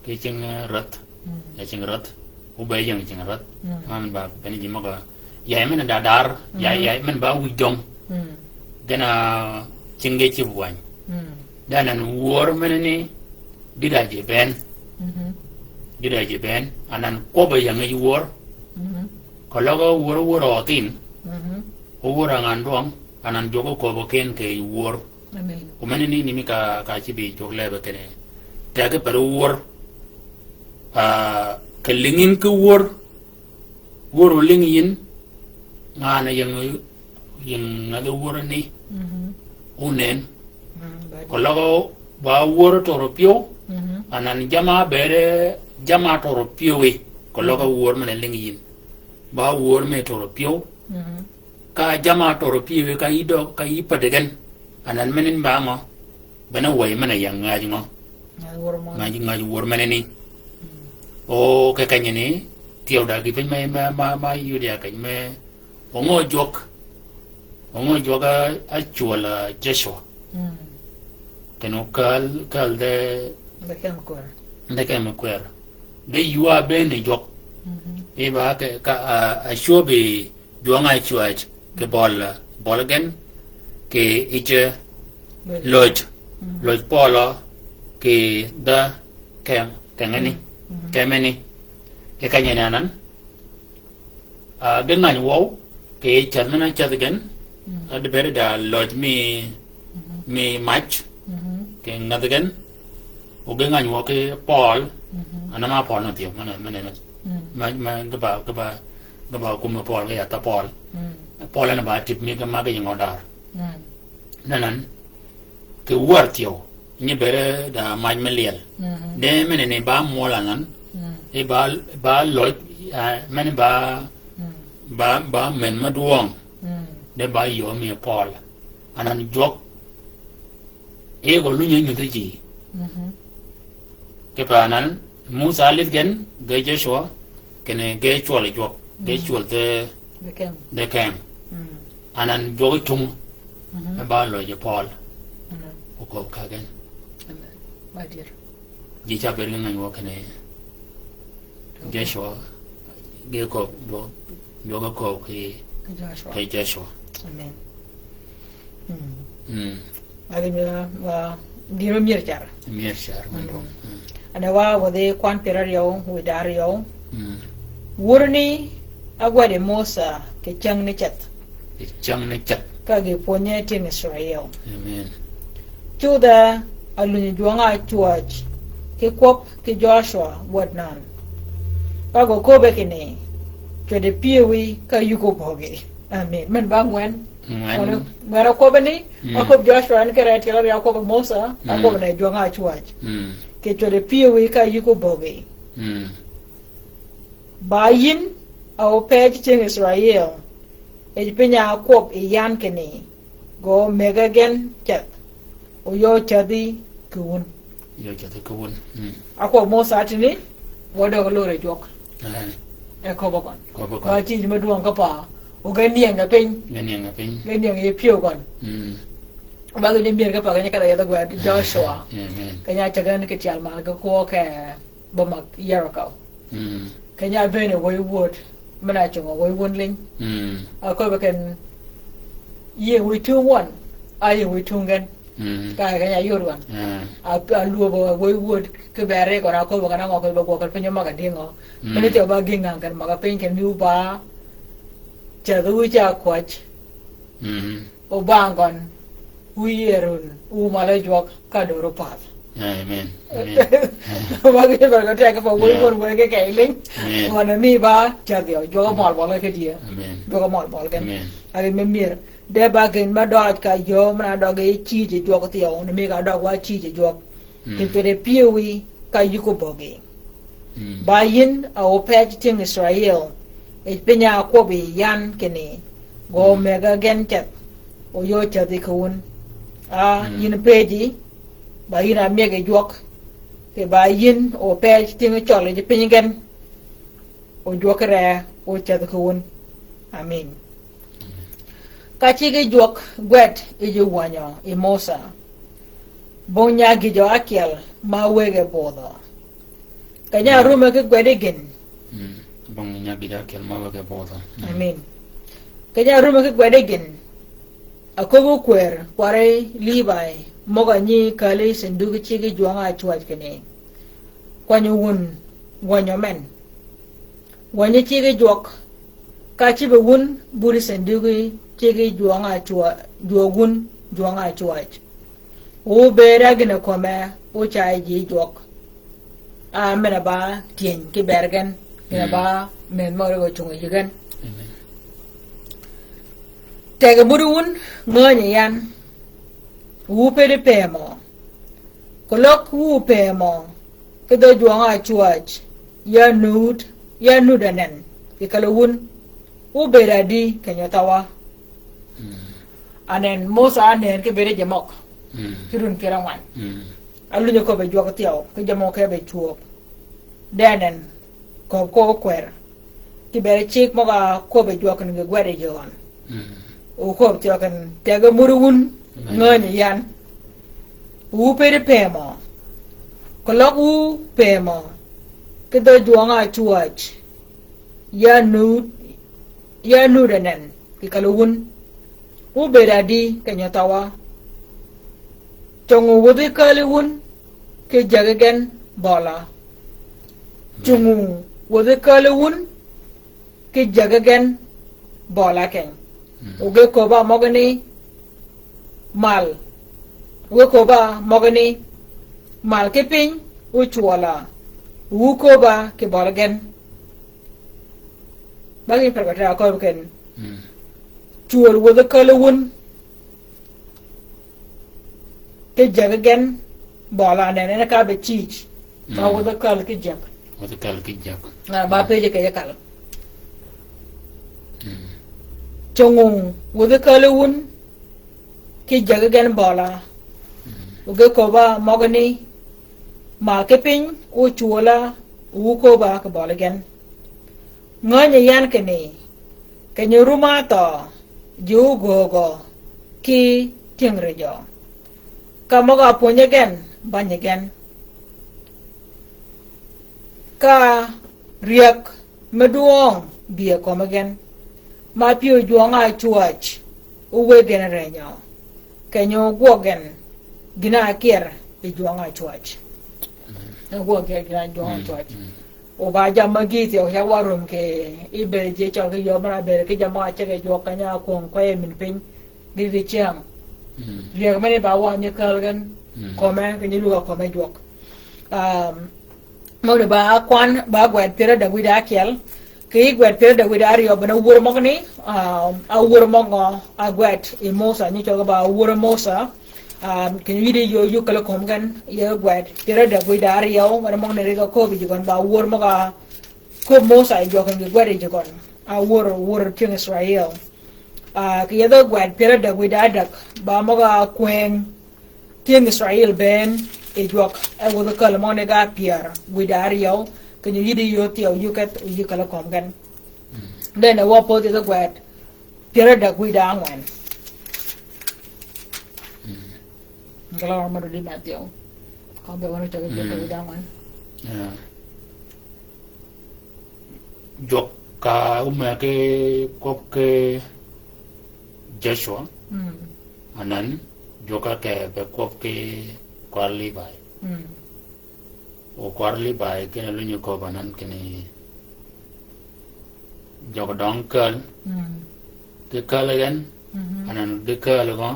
Ki cing, eh, räth. Mm. Ya cing räth. Wu be ying cing räth. Mm. Man ba bene ji møg-a. Ya men da dar. Ya, mm, ya men ba wïj döng. Mm. Gen-a cing ge cïb wäny. Mm. De anan wör menani gïda ji bënn. Mhm. Gïda ji bënn. Anan kwøbb-a ying yij wör. Mhm. Ka løg wör, wör a øthin. Mhm. Ko wör a ngan dwøng. Anan jwøk köbb-a ken kì yij wör. Amen. Ku menani ni mi ka, ka cï bï jwøk lebe kinni. Teg ki per wör. A, kì lïngi yïn ki wör. Wör olïngi yïn. Ngan ying, ying ngädhi wör ni. Mhm. Onen. Mm, ba. Ka løg ba wör Toro pyëw. Mhm. Anan jamm-a bëëde Jamm-a toro pyëwí, keløg a wör men-a lïngi yïn. Ba wör me toro pyëw. Mhm. Ka jamm-a toro pyëwí ka yï døg, ka yï päddi gen. Anan men in ba ngø. Bene wëy men-a ying ngäj ngø. Ngäj wör men-a ni. Mm. O ke kenyani, thyew da gï piny me, me, me, me yudi a keny me. Ong'o jwøk. Ong'o jwøk a, a cwøl a Joshua. Mm. Keno kal, kal de. De kem kwer. De kem kwer. De ywa bene jwøk. Mhm. Iba ke, ka, a, a cwøbi jwøng a cwäj, kì bøl, bøl gen, kì yij løj, løj pøl, kì dha kem, kengeni, kemeni, kì kenyani anan. A, ge ngäny wøw, kì cädh men-a cädhi gen, a di bëëd da løj mi, mi mac, kì ngädhi gen, o ge ngäny wøw kì pøl, anan ma pøl na thyew, men-a, men-a, men-a, ge ba, ge ba, ge ba kume pøl, ge yath a pøl. Mm. Pøl en ba tip mi ge magi ying odar. Mm. Nanan, kì wär thyew, nyi bëëd da mac me lyel. Mm. De men-a ni ba mwøl anan, i ba, ba løj, a, men-a ba, ba, ba men me dwøng. Mm. De ba yöö mi pøl. Anan jwøk, e gø lunyi nyudhi ji. Mhm. Kipe anan, Musa álidh gen, ge Joshua, kinni ge cwøl jwøk, ge cwøl dhe, dhe kem. Anan jwøk tung, e ba løj pøl. Amen. Oköb ka gen. Amen. Ba dir. Ji ca bëëd ge ngäny wøw kinni Joshua, ge köb, dwøg, dwøg köb kì, kì Joshua. Amen. Mm. Mm. Adi mi, wa, gïn mi myër car. Myër car, mm. Anan wa wadhi kwan pyär aryøw, wi da aryøw. Mm. Wur ni, agwadi Musa, kì cäng ni ceth. Kì cäng ni ceth. Ka gï pwönye tyëng Israel. Amen. Cudhe, alunyi jwøng a cwäj, kì kwøb kì Joshua wäd nan. Ka gø köbbe kinni, cwød pyëwí ka yïgo böggi. Amen. Men ba ngwen. Ngwen. Ngwen akwøbbe ni, mm, akwøb Joshua en kere tyel aryøw akwøb Musa, mm, akwøb ne jwøng a cwäj. Mm. Kì cwød pyëwí ka yïgo böggi. Mm. Ba yïn, a opej tyëng Israel, yij piny-a akwøb yi yan kinni, gø omege gen ceth, oyø cädhi kì wun. Oyø cädhi kì wun. Mm. Akwøb Musa tïni, wa døg lor yi jwøk. Eh. E köbbe gøn. Köbbe gøn. Ba tij me dwøng ka pa, o ge nieng piny. Ge nieng piny. Ge nieng yi pyëw gøn. Mm. Ba gïn myër ka pa, keny-a kedh-a yethi gwed Joshua. Amen. Keny-a cäg gen kì tyel mal ge kwøb ke boma Jeriko. Mm. Keny-a bëën wëy wöd, men-a cungo wëy wun liny. Mm. Aköbbe ken, yie wëy tung wøn, a yie wëy tung gen. Mm. Ka keny-a yod wøn. Mm. A, alwöbø wëy wöd, kiberi gøn aköbbe ken ngø kiberi gwøg ken piny omøg-a dïngø. Mm. Men-a thyew ba gïngang ken møg-a piny ken mi wu ba, cedhi wu ca kwäj. Mm. Obang gøn, wu yierun, wu mal jwøk ka dor opath. Amen. Amen. Wa ge ba gø teg pa wëy, amen, wun wëy ge keny liny. Amen. Gøn mi ba, cedhi o, jwøk møl bøl ke die. Amen. Jwøk møl bøl gen. Amen. Adi me myër. De ba gen ma døj ka yöö, men-a døg yi cïj jwøk thyew, ni mi ka døg wa cïj jwøk. Mm. Kì cwød pyëwí ka yïgo böggi. Mm. Ba yïn a opej tyëng Israel, yij piny-a akwøb yi yan kinni, gø, mm, omege gen ceth, oyø cädhi kì wun. A, mm, yïn pëjji, ba yïn a myeg yi jwøk, kì ba yïn opej tyëng cøl yij piny gen, o jwøk re, o cädhi kì wun. Amen. Ka cigi jwøk gwed yij owänyø yi Musa, bong nya gïjø ákyel ma wëggi budhø. Keny-a, mm, arume ki gwedi gïn. Mm. Bong nya gïjø ákyel ma wëggi budhø. Mm. Amen. Keny-a arume ki gwedi gïn. Aköbbi kwër kwari Libai, møg-a nyi käli sandug cigi jwøng-a cwäj kinni, kwany wun wänyø men. Wänyi cigi jwøk, ka cïbe wun budi sandugi cigi jwøng-a cwäj, jwøk wun jwøng-a cwäj. Wu bëëd-a gïn-a kömi, wu ca yij yi jwøk. A men-a ba tyëny ki bër gen, gïn-a, mm, ba men møg-a røg ocung yi gen. Amen. Teg-a budi wun ngänyi yan, wu pedi pëmø. Keløg wu pëmø, ki dhø jwøng-a cwäj, Ya nud, ya nud anen, kì kal wun, wu bëëd adi keny-a thøwa. Mm. Anen, Mosà anen ki bëëd ji møg. Mm. Ki run pyär ángwen. Mm. Alunyi köbbi jwøk thyew, ki jø mø ke be cwöb. De anen, köbbi ko kwër. Ki bëëd cigg møg-a köbbi jwøk ni gi gwed ji gøn. Mm. O köbbi thyew ken, teg-a mur wun, mm, ngänyi yan. Wu pedi pëmø. Keløg wu pëmø. Ki dhø jwøng-a ácwäj. Ya nud, ya nud anen, kì kal wun. Wu bëëd adi keny-a thøwa. Cøngø wäthi käli wun, ki jägi gen bøla. Cøngø wäthi käli wun, ki jägi gen bøla keny. Mm. O ge köbba møgani mal. O ge köbba møgani mal ki piny, o cwøla. Wu köbba kì bøla gen. Bang i per bata ko ken. Mm. Cwøl wäthi käli wun. Ki jägi gen bøla anen, en ka be cij. Ba, mm, wäthi käl ki jäg. Wäthi käl ki jäg. Ah, ba, mm, pëjji kì jäg käl. Mm. Cøngø wäthi käli wun, ki jägi gen bøla. Mm. O ge köbba møgani mal ki piny, o cwøla, wu köbba kì bøla gen. Ngänyi yan kinni, keny-a rum-a áthøø, ji ógöögø ki tyëngri jø. Ka møg-a pwönyi gen, bänyi gen. Ka ryäg me dwøng bï a kömi gen. Ma pyëw jwøng-a ácwäj, o wëggi gen rënyø. Keny-a ógwøg gen, gïn-a ákyër yi jwøng-a ácwäj. Ógwøg gen gïn-a jwøng-a ácwäj. Mm. O ba jammì gï thyew ya wa rum kì, i bëëd ji cøl ki yöm na bëëd ki jammì-a ceg yi jwøk keny-a kwöng kwey min piny. Gï gï cyäng. Mm. Ryäg meni ba wønyi käl gen. Mm. Köme, keny-a lug-a köme jwøk. Um, møgani ba kwan, ba gwed pyär ádäg wïdá ákyel. Kì gwed pyär ádäg wïdá áryøw bene wör møgani, um, a wör møg-a gwed yi Mosà, nyi cøl ba wör Mosà. Um, keny-a yïddi yöö yï käl kömi gen, yi gwed pyär ádäg wïdá áryøw, wene møgani ri ka köbbi ji gøn ba wör møg-a köbbi Mosà yi jwøk keny-a gwed ji gøn. A wör, wör tyëng Israil. Ah, kì yethi gwed pyär ádäg wïdá ádäg, ba møg-a kwëng tyëng Israil bënn yi jwøk, e wäthi käl møgani ga pyär wïdá áryøw, keny-a yïddi yöö thyew yï kedh, yï käl kömi gen. Mm. Then e wa pödhi yethi gwed pyär ádäg wïdá ángwen. Mm. Ngala wa madu di Matthew. Ka be wani cagi pyär ádäg wïdá ángwen. Yeah. Jwøk ka ómëggi kwøb ki Joshua. Mm. Anan, jwøk ka ke be kwøb ki kwar Libai. Mm. O kwar Libai kinni lunyi köbbi anan kinni jøg døng käl. Mm. Ki käl gen, mhm, anan ki käl gø,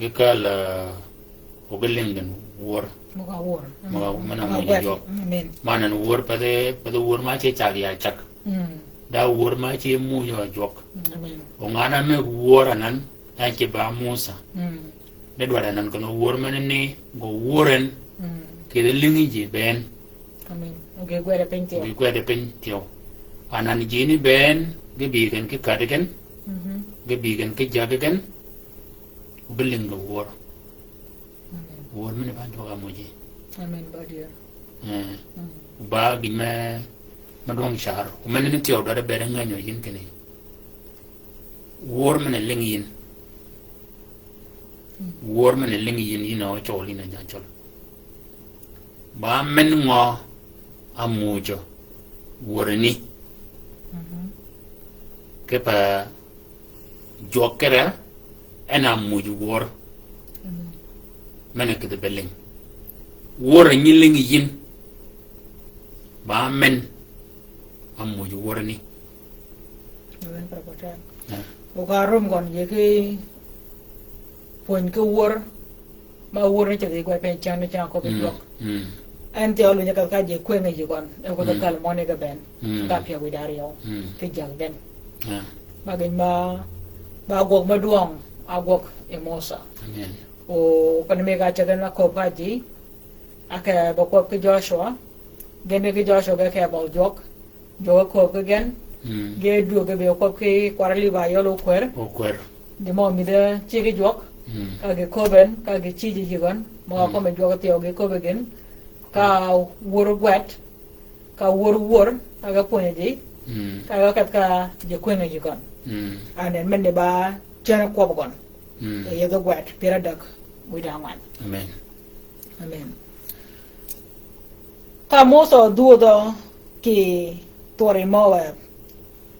ki käl, eh, o ki lïng gen wör. Møg-a wör. Møg-a, mm, men-a møg-a mujø gwed. Jwøk. Amen. Ma anan wör pathi, pathi wör ma ce cag ya cag. Mm. Da wör ma ce mujø jwøk. Mm, amen. O ngan-a mëggi wör anan, da ce ba Mosà. Mm. De dwaddi anan kinni wör meni ni, gø wör en, mm, kì yij lïngi ji bënn. Amen. Gï gwed piny thyew. Gï gwed piny thyew. Anan ji ni bënn, gï bï gen ki käddi gen, mhm, gï bï gen ki jäggi gen, gï lïng gen wör. Amen. Wör meni ba jwøk-a ámuji. Amen, ba dyër. Eh. Mm. Ba gïn me, me dwøng car. Meni ni thyew dwaddi bëëd ngänyi yïn kinni. Wör men-a lïngi yïn. Wör men-a lïngi yïn, yïn a ócøl, yïn a jacøl. Ba men ngø ámujø wörani. Mhm. Kipe jwøk kere, en a ámuj wör. Amen. Men-a kïdhi be lïng. Wör a nyi lïngi yïn. Ba men ámuj wörani. Amen, Papa Tan. Yeah. O ka rum gøn yie ki pwöny ki wör, ma wör ni ceg yi gwed piny cen ni cen köbbi jwøk. Mm. En thyew lunyi ka ka ji kwëng yi gøn, e wuth, mm, käl møgani ge bënn. Mm. Ka pyär wïdá áryøw. Mm. Ki jäggi gen. Yeah. Ma gïn ma, ba gwøg me dwøng, a gwøg yi Mosà. Amen. O kane mi ka ceg gen a köbbi ka ji, a ke be kwøb ki Joshua, Gen ki Joshua ge ke bøl jwøk. Jwøk köbbi gen. Mm. Ge dwöggi bï kwøb ki kwar Libayøl ókwër. Ókwër. Di mø mïdhe cigi jwøk. Mm. Ka ge köbben, ka ge ciji yï gøn. Mø mm. Kømmi jwøk thyew ge köbbi gen. Ka mm. Wör gwed. Ka wör wör, ka ge pwönyi ji. Mm. Ka ge kedh ka ji kwënge ji gøn. Mm. And then men ni ba cen kwøb gøn. Mm. E yedhø gwed, pyär adek, wïdá ngwen. Amen. Amen. Ka Musa odhwödhø kì thwøri Moab,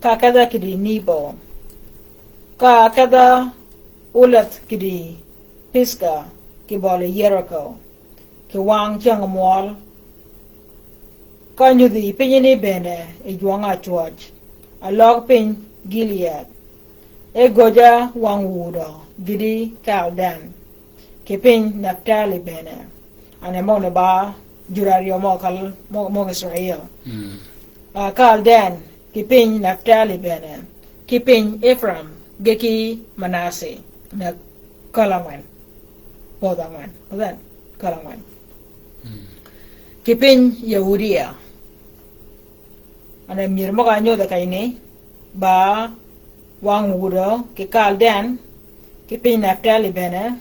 ka kedha kidi Nibo, ka kedha oleth kidi Piska, kì bøli Yeriko, kì wang cyäng mwøl, ka nyudhi pinyi ni bene i jwøng acwäj, aløg piny Giliad, e göjja wang wudø gïti Kalden, kì piny Naptali bene. Ane møgø ni ba jur aryø mø kal, mø, mø Israel. Mm. A, Kalden, kì piny Naptali bene, kì piny Efraim, ge kì Manase, ne kal angwen. Podh angwen. Then, kal angwen. Mm. Kì piny Yahudia. Ane myër møg-a nyodhe keny ni, ba wang wudø kì Kalden, kì piny Naptali bene,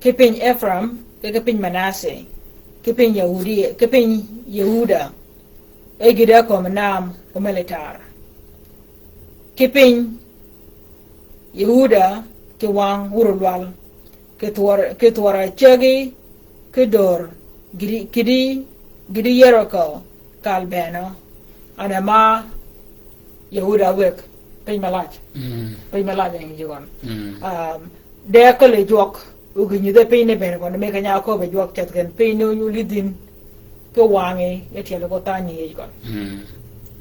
kì piny Efraim, kì, kì piny Manase, kì piny Yahudi, kì piny Yahuda, e gïdha kömi nam omelitar. Kì piny Yahuda kì wang wur olwal, kì thwør, kì thwør acägi, kì dör, gïti, gïti, gïti Yeriko, kal bene. Ane ma Yahuda wëg, piny malac. Mm. Piny malac en ji gøn. Mm. Um, de akölli jwøk, o gï nyudhe piny ni bene gøn, mi keny-a aköbbi jwøk ceth gen, piny ni onyu lidh yïn, ki wangi, e tyeli ko thany yij gøn. Mm.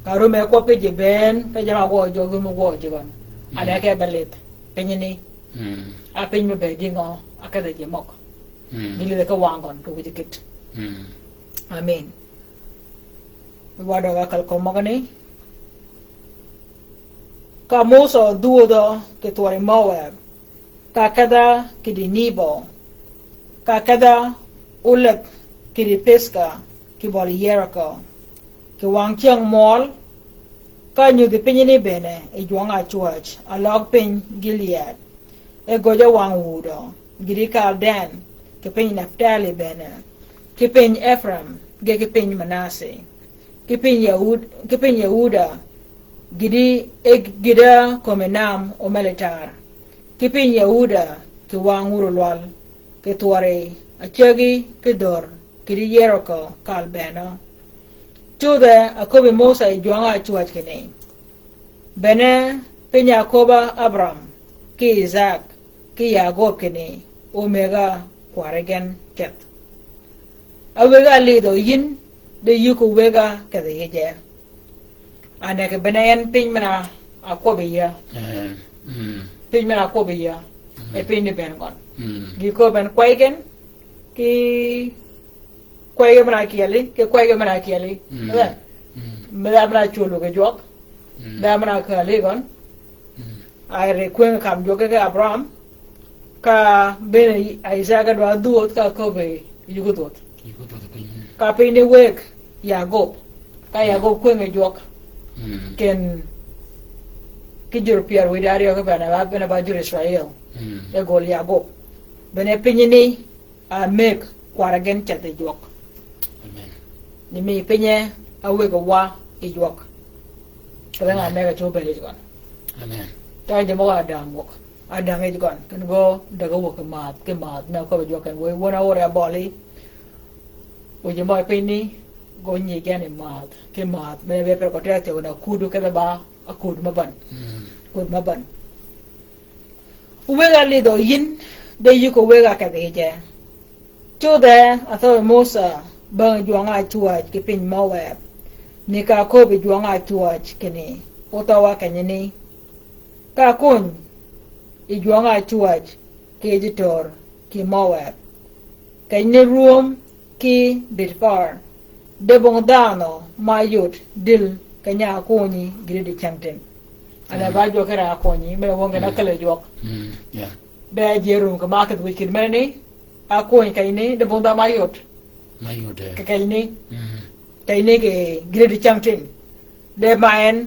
Ka röme kwøb ki ji bënn, ki jamm-a gwøø jwøk röme gwøø ji gøn. Mm. Ane ke be lidh, piny ni. Mm. A piny me be dïngø, a kedhi ji møg. Mm. Gï lidhe ki wang gøn, ki wïj gït. Mm. Amen. Wadø ga kal ko møgani. Ka Musa odhwödhø kì thwøri Moab, ka kedha kidi Nibo, ka kedha oleth kidi Piska, kì bøli Yeriko, kì wang cyäng mwøl, ka nyudhi pinyi ni bene i jwøng acwäj, aløg piny Giliad, e göjja wang wudø, gïti Kalden, kì piny Naptali bene, kì piny Efraim, ge kì piny Manase, kì piny Yahud-, kì piny Yahuda, gïti, e gïdha kömi nam omelitar, kì piny Yahuda, kì wang wur olwal, kì thwøri acägi, kì dör, gïti Yeriko kal bene. Cudhe aköbbi Musa i jwøng-a acwäj kinni, bene piny-a aköbba Abraham, ki Isak, ki Yakob kinni, omega kwari gen keth. A wëggi alidhø yïn, de yï ko wëggi kedhi yije. Ane kì bene en piny men-a akwøbbi yïa. Eh, mm. Piny men-a akwøbbi yïa. Mm. E piny ni bene gøn. Mm. Gï köbbi en kway gen, ki kway gen men-a kyeli, ki kway gen men-a kyeli. Mm. Ëdhø? Mm. Meda men-a cwöl kì jwøk. Mm. Meda men-a kali gøn. Mm. Aye ri kwëng kam jwøk ki Abraham. Ka bene Isaka dwa dhwödh ka köbbi yï ko dhwödh. Yï ko dhwödh piny. Ka piny ni wëg Yakob. Ka Yakob kwëng-a jwøk. Mm. Ken ki jur pyär wïdá aryø ki bene ba, bene ba jur Israel. Mm. E gol Yakob. Bene piny ni a mëgg kwara gen ceth yi jwøk. Amen. Ni mi pinye a wëggi wa yi jwøk. Kì bene a mëgg a cwöb bëëd yij gøn. Amen. Ta ji møg-a däng wøg. A däng yij gøn. Ken gø däg-a wøg kì maath, kì maath. Me köbbi jwøk ken wëy wøn a wør ya bøli. O ji mø pinyi, gø nyi gen yi maath, kì maath. Me be per ko te te wøn a kudu kedhe ba, a kud ma bän. Mm. Kud ma bän. Wëgg-a lidhø yïn, de yï ko wëgg-a kedhi yije. Cudhe, a thøø Musa, bängi jwøng-a cwäj kì piny Moab. Ni ka köbbi jwøng-a cwäj kinni, o thøwa kenyi ni. Ka kony, yi jwøng-a cwäj, kì yij tör, kì Moab. Kenyi ni rwöm, kì Bidpar. De bong dhanhø ma yod dïl keny-a ákönyi gïti dicengtin. Ane ba jwøk kere ákönyi, me wønge na kele jwøk. Mm, yeah. Be ji rum kì ma keth wïj kïn mene ni, áköny kenyi ni, de bong dhanhø ma yod. Ma yod, eh. Kì kenyi ni. Mm. Keny ni kì gïn di cäng tïn. De ma en,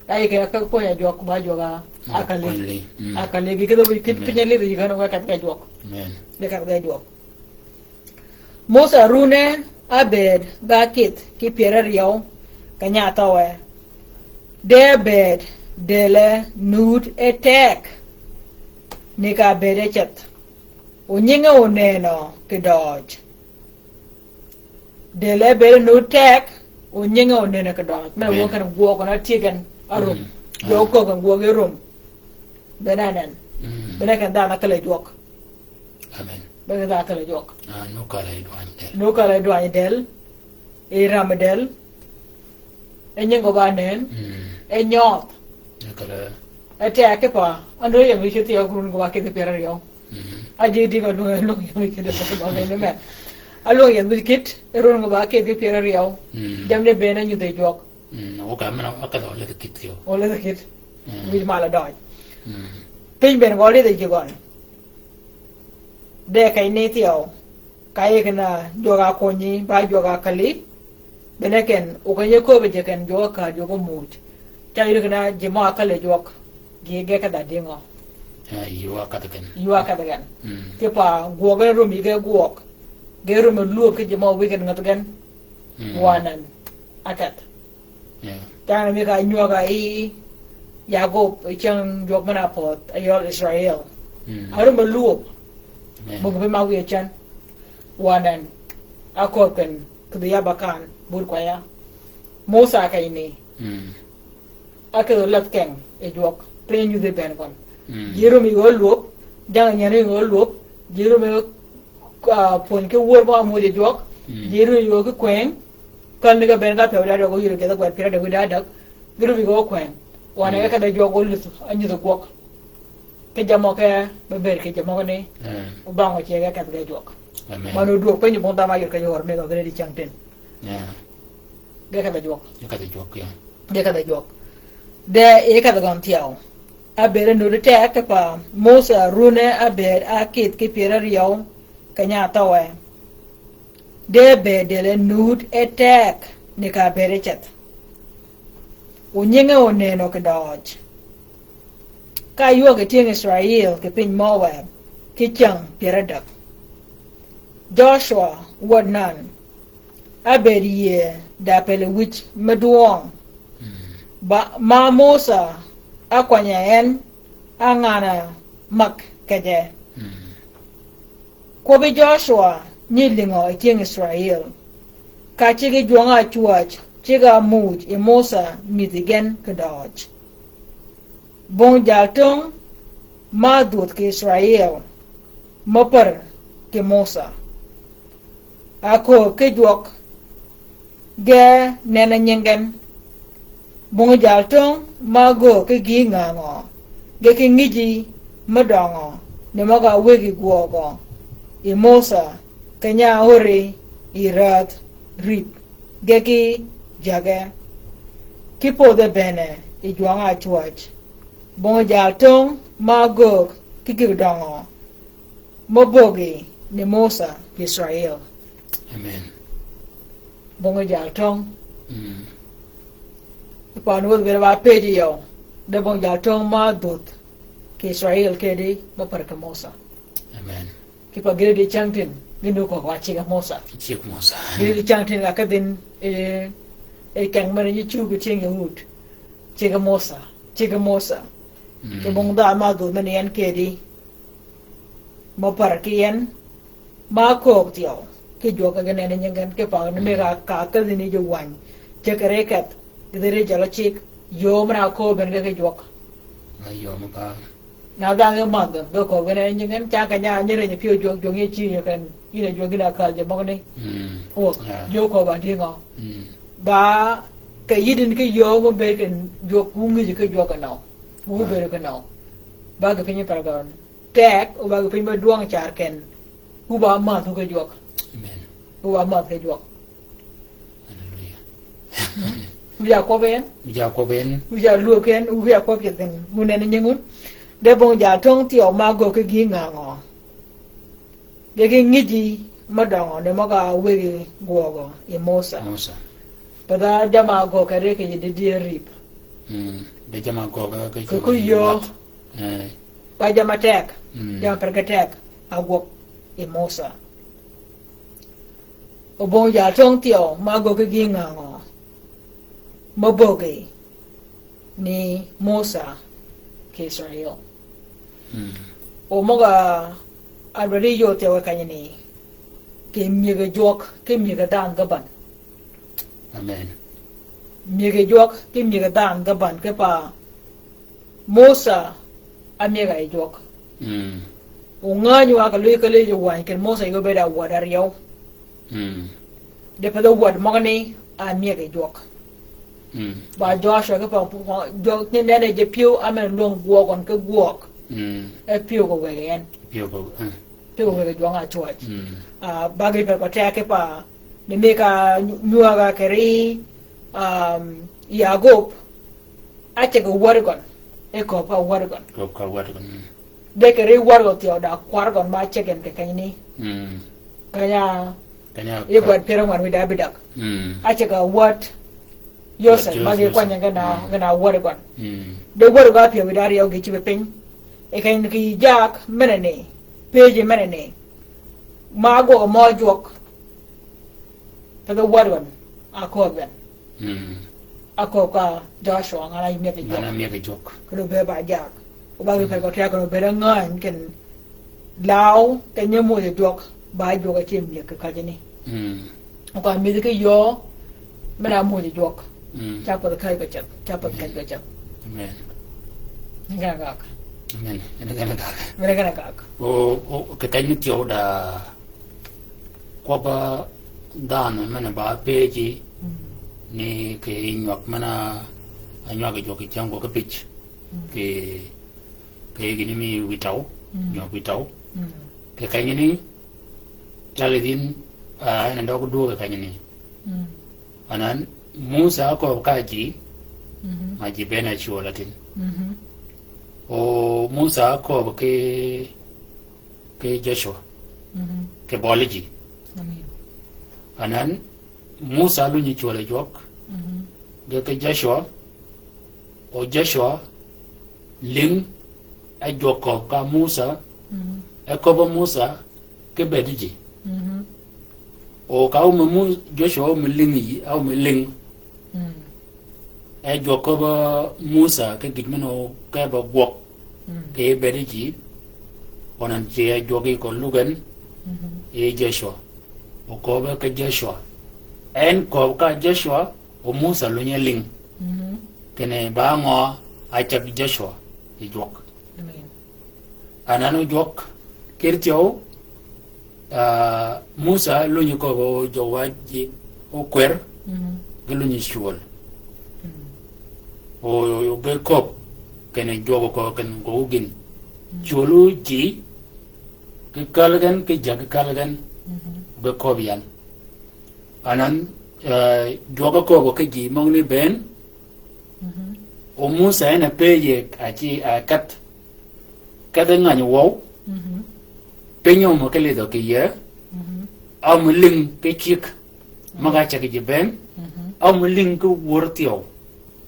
da yï kì ka kwöny a jwøk ba jwøk a, mm, akali. Akali. Mm. Akali gï kïdhi wïj kït, amen, piny a lidh yï kän wë keth kì jwøk. Amen. De keth kì jwøk. Musa runne ábëëd ga kïdh ki pyär áryew keny-a áthøwe. De ábëëd dële nud e teg ni ka ábëëd e ceth. O nyinge oneno kì døøj. Dële ábëëd nud teg, o nyinge oneno kì døøj. Men, amen, wø ken gwøg na tye gen arum. Mm. Jo, ah, köggi gen gwøg e rum. Bene anen. Mm. Bene ken dhanhø ákele jwøk. Amen. Bene dhanhø ákele jwøk. Ah, nu kale dwany dël. Nu kale dwany dël. E ram dël. E nyinge ba nen. Mm. E nyøødh. E kale. E teg ki pa. Ando yem ki ceth yø, runne gø ba kïdhi pyär áryew. Mm. A ji di ka lwøng, lwøng yem ki ceth ba kïdhi pyär áryew. Alwøng yem ki ceth, e runne gø ba kïdhi pyär áryew. Mm. Jammì ni bene nyudhi jwøk. Mm, ok, men a ka dø le kït yo. O le kït. Mm. Wïj mal a døøj. Mm. Piny bene gø lidh ji gøn. De keny ni thyew. Ka yï kina jwøk a konyi, ba jwøk a kali. Bene ken, o keny e köbbi ji ken jwøk a ka jwøk o muuj. Ca yï kina ji mø a kali jwøk. Gi ge kedh a dïngø. Eh, yï wa kedh gen. Yï wa kedh gen. Mm. Ki pa gwøg e rum yï ge gwøg. Ge rum e lwöb ki ji mø wïgen ngäth gen. Mm. Wanen. Aketh. Yeah. Cäng mi ka nywäg a yi Yakob, cäng jwøk men-a pödh, a yøl Israel. Mm. A rum a lwöb. Amen. Böggi bi ma wiye cen. Wanen. A kööb ken, kidhi yab a kan, bur kwaya. Musa keny ni. Mm. A kidhi leth keng, e jwøk. Piny nyudhi ben gøn. Mm. Ji rum yi gø lwöb, jang nyen yi gø lwöb, ji rum yi, ah, pwöny ki wör ba mudhi jwøk, mm, ji rum yi gø ki kwëng, Kän ni ka ben ka pyeu da døg oyïr kidhi gwed pyär adek wiy da døg. Gïn rumi gø kweng. Wan e ka da jwøk oluth, anyudhi gwøg. Ki jammì møge, be ber ki jammì møge ni. Obang oce ge kedh ge jwøk. Amen. Man odwøg piny bong dha ma yod ka yor mi gø gïn di cäng tin. Ge kedh jwøk. Ge kedh jwøk, ya. Ge kedh jwøk. De, e kedh gøn thyew. Abed e nud e teg ki pa Musa runne abed a kidh ki pyär aryew keny-a athøwe. De bed dele nud e teg ni ka bed e ceth. O nyinge oneno ki døøj. Ka ywag ki tyëng Israil ki piny Moab ki cäng pyär adek. Joshua wod Nun, abed yie da pele wïj me dwøng. Ba, ma Musa akwany-a en, a ngan-a mag kej-a. Kwøbbi Joshua nyi lïngø yi tyëng Israil, ka cigi jwøng acwäj, cigi amuuj yi Musa ngïdhi gen ki døøj. Bong jaltöng ma dhwödh ki Israil, mø pär ki Musa. Akööb ki jwøk, ge nenni nying gen. Bong jaltöng ma göög ki gïï ngangø, ge ki ngïji mø døngø, ni møg-a wëggi gwøgø yi Musa, keny-a óri yi räädh rïp, ge ki jäge, ki pödhe bene yi jwøng acwäj. Bong jaltöng ma göög ki gïg døngø, mø böggi ni Musa ki Israil. Amen. Bong jaltöng. Mm. Pan wädhi bene ba pëjji yøw. De bong jaltöng ma dhwödh ki Israil kedi mø pär ki Musa. Amen. Ki pa gïn di cäng tin, gïn di köggi wa ciggi Musa. Ciggi Musa. Gïn di cäng tin ka kedhin, eh, eh, keng men nyi cuggi tyëng Yahud. Ciggi Musa. Ciggi Musa. Mm. Ki bong dha ma dhwödh men yi en kedi. Mø pär ki en, ma köög thyew, ki jwøk ge nenni nying gen, ki pa ni mi ka, ka kedhi ni ji wäny, ceg kere kedh, gïdhi ri jal-a cigg, yöö men-a kööb en ge ki jwøk. Na yöö mø ka. Na dhanhø ge madh gen, ge kööb ge nenni nying gen, cang keny-a nyi reny pyëw jwøk, jwøk nyi cï yie ken, yïn a jwøk gïn a kal ji møgani. Mm. O, yeah. Jwøk kööb a dïngø. Mm. Ba, ke yïdin ki yöö mø bed ken jwøk, wu ngïji ki jwøk enø. Wu bed ki nø. Ba ge piny per gøn. Teg, o ba ge piny me dwøng car ken. Wu ba mädh wu ki jwøk. Amen. Wu ba mädh ki jwøk. Hallelujah. Wu ja kwøb en. Wu ja kwøb en. Wu ja lwög en, wu ja kwøb ceth en. Wu nenni nying wun. De bong jaltöng thyew ma göög ki gïï ngangø. Ge ki ngïji mø døngø, ni møg-a wëggi gwøgø yi Musa. Musa. Path-a jamm-a ágöggi kì ri kì yij didyër rïp. Mm. De jamm-a ágöggi kì, kì, kì yöö. Eh. Ba jamm-a teg. Mm. Jamm-a per ge teg. Ágwøg yi Musa. Obong ja töng thyew ma ágöggi gï ngangø? Ma böggi ni Musa kì Israel. Mm. O møg-a dwaddi yöö thyew kenyi ni, kì myëg-a jwøk, kì myëg-a dhanhø ge ban. Amen. Myëg-a jwøk, kì myëg-a dhanhø ge ban, kipe Musa a myëg-a yi jwøk. Mm. O ngänyi wa kì lwïy kì lwïy wänyi, kì Musa yø bëëd a wäd aryeu. Mm. De path wäd møgani a myëg-a yi jwøk. Mm. Ba Joshua kipe, jwøk ni nene ji pyëw, a men lwøng gwøg gøn ki gwøg. Mm. E pyëw kì wëggi en. Pyëw kì, eh. Pyëw kì wëggi jwøng-a ácwäj. Mm. Ah, ba gï per gø teg kipe, ni mi ka nywäg-a kì ri, um, Yagub, áceg-a wäd gøn. E kööb ka wäd gøn. Kööb ka wäd gøn, mm. De kì ri wäd gøn thyew da kwar gøn ma áceg gen kì kenyani. Mm. Keny-a, keny-a, yi gwed pyär ángwen wïdá abïdäg. Mm. Áceg-a wäd Yosep, Yosep, ma gï kwany gen a, mm, gen a wäd gøn. Mm. De wäd gøn ápyëw wïdá aryeu gï cïbe piny. E keny kì jaag menani, pëjji menani. Ma ágwøg mø jwøk. Path wäd gøn a kööb gen. Mm. A kööb ka Joshua, ngan-a myëg-a jwøk. Ngan-a myëg-a jwøk. Kì lö bëëd ba jaag. O ba gï per gø teg kì lö bëëd ngäny ken law, kì nyi moj jwøk, ba jwøk a ceg myëg kì kajani. Mm. O ka mïdhi kì yöö, men-a moj jwøk. Mm. Ca path käj gø ceth, ca path käj gø ceth. Amen. Gen-a gag. Amen. Gen-a gag. Men-a gen-a gag. O, o, kì keny ni thyew da kwøbb-a dhanhø men-a ba pëjji, mm, ni kì nywag men-a, a nywag jwøk kì cäng gwøg ki pïj. Mm. Kì, kì gïn mi wïtøw, mm, nywag wïtøw. Mm. Kì kenyani, cali dhin, ah, en a døg dwøg kì kenyani. Mm. Anan, Musa ákööb ka ji, mhm, ma ji bënn-a cwöl atin. Mhm. O Musa ákööb ki, ki Joshua. Mhm. Kì bøli ji. Amen. Anan, Musa lunyi cwöl jwøk. Mhm. Ge ki Joshua, o Joshua, lïng, e jwøk kööb ka Musa, mhm, e köbb-a Musa, ki bëëd ji. Mhm. O ka áum Mu-, Joshua áum lïng yi, áum lïng. Mm. E jwøk köbb-a Musa ki gïj men-a ókëb-a gwøg. Mm. Kì bëëd ji. O nan ce e jwøk yi kö lugh en. Mhm. Yi Joshua. O kööbe ki Joshua. En kööb ka Joshua, o Musa lunye lïng. Mhm. Kinni ba ngø a ceg Joshua yi jwøk. Amen. Anan ojwøk kir thyew, ah, Musa lunyi köbb-a ojwøk wa ji okwer, mhm, ge lunyi cwöl. Mhm. O, o, o ge köbb, kinni jwøk okö kinni gø gïn. Mhm. Cwöl ji, ki källi gen, ki jäggi källi gen, mhm, ge köbb yan. Anan, eh, jwøk ákööbø ki ji møgani bënn. Mhm. O Musa en a pëjji a ci, a kedh, kedh ngäny wøw. Mhm. Piny ómø ki lidhø kì yie. Mhm. Ámø lïng ki cigg. Møg-a ceg ji bënn. Mhm. Ámø lïng ki wör thyew.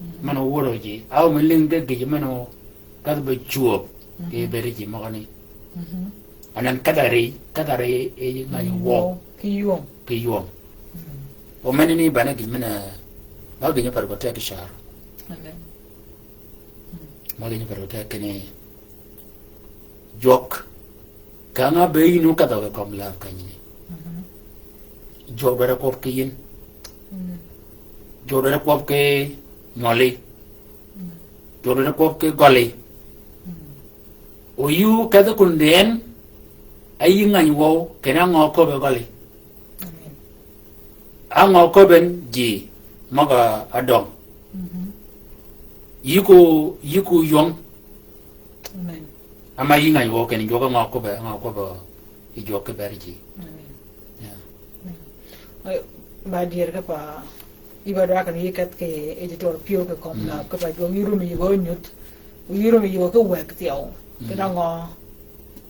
Mhm. Men-a wörø ji. Ámø lïng ki gïj men-a kedh be cwöb. Mhm. Kì bëëd ji møgani. Mhm. Anan kedh a rï, kedh a rï yi ngäny wøw. Ki ywöng. Ki ywöng. Mm. O menani bene gïn men-a, ma gïn-a per gø teg car. Amen. Mm. Ma gïn-a per gø teg kinni jwøk. Ka ng'a be yïn ókedhø kì kömi läb kenyani. Mhm. Jwøk dwaddi kwøb ki yïn. Mm. Jwøk dwaddi kwøb ki nywølli. Mm. Jwøk dwaddi kwøb ki gølli. Mm. O yï ókedhi kun dhi en, a yï ngäny wøw, kinni á ngø köbbi gølli. Amen. Á ngø köbbi en ji, møg-a döng. Mhm. Yï ko, yï ko ywöng. Amen. Ama yï ngäny wøw kinni jwøk á ngø köbbi, á ngø köbbi, yï jwøk ki ber ji. Amen. Yeah. Amen. Ai, ba dyër ka pa, Yï ba dwar kinni yï kedh kì yij tøl pyëw kì kömi läb, kipe jwøk yï rum yï gø nyudh. Yï rum yï gø ki wëg thyew. Mm. Kinni á ngø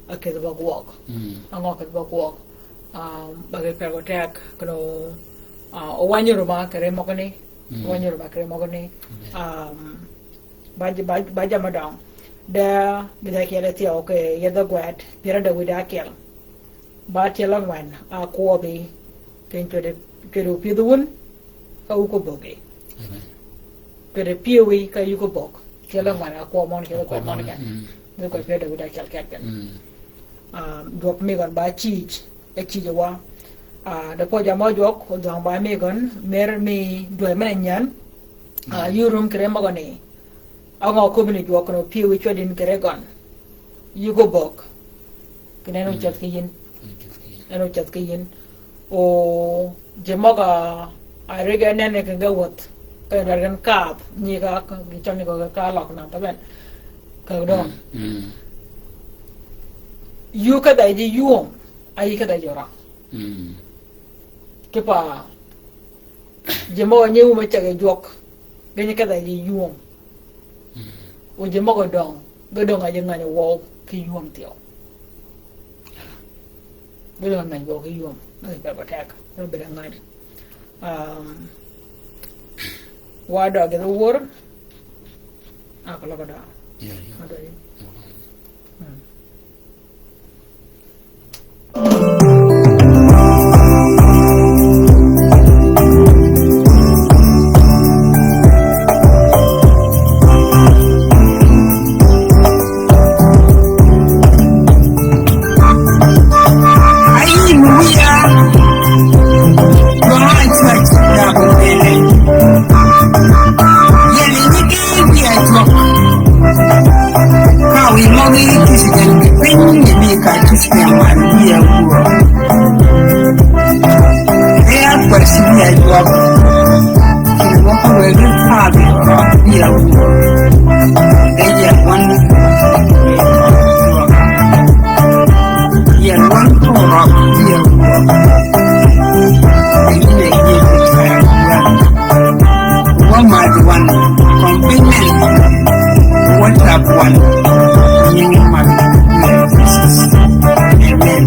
a kedhi ba gwøg. Mm. Á ngø a kedhi ba gwøg. Um, ba gï per gø teg, kinni Ah, owanyuru ma kere møgø ni. Mm. Owanyuru ma kere møgø ni. Mm. Um, ba, ba, ba jammì døng. De, bïdha kyel e thyew kì yedhe gwed, pyera de wïde akyel. Ba tyel angwen, a kwøbi, ken cwede, cwede opyëdh wun, ka wuko böggi. Amen. Cwede pyëwi, ka yuko bögg. Tyel angwen, a kwøb møn, tyel angwen møn. Mm. Dhi kwøb pyera de wïde akyel keken. Mm. Um, jwøk mi gøn ba cïj, e cïj wa. Ah, de pø jammì jwøk, odhøng ba mi gøn, mer mi dwe men nyan. Ah, mm. Yï rum kere møgø ni. Angø köbbi ni jwøk ni opyëwi cweddi kere gøn. Yuko bögg. Kene en oceth ki yïn. En oceth ki yïn. O ji møg-a rig-a nenni kingi wäth. Ka rar gen kath. Nyi ka, ka, gi chønni ko ka løg na ta ben. Ka døng. Mm. Yï kedh-a ji ywöm. A yï kedh-a ji orang. Mm. Kipe ji møg-a nyi wum e ceg yi jwøk, ge nyi kedh-a ji ywöm. Mm. O ji møg-a døng, ge døng-a ji ngany wøw ki ywöm thyew. Ge døng-a ngany wøw ki ywöm. Nyi pe ba tek, ge bed a ngany. Um, wa døg gidh wur, a keløg døng. Yeah, yeah. Wa døg. Mm. Ka wi møgí tuc gen piny ni bi ka tuc gen wan wiye wuo. Ea kwesi wiye jwøk. Kine mø ka wegi pabi røg wiye wuo. Eye wan. Yen wan ko røg wiye wuo. Eye wan. Wa mad wan, company, WhatsApp wan, nying mad, Jesus. Amen.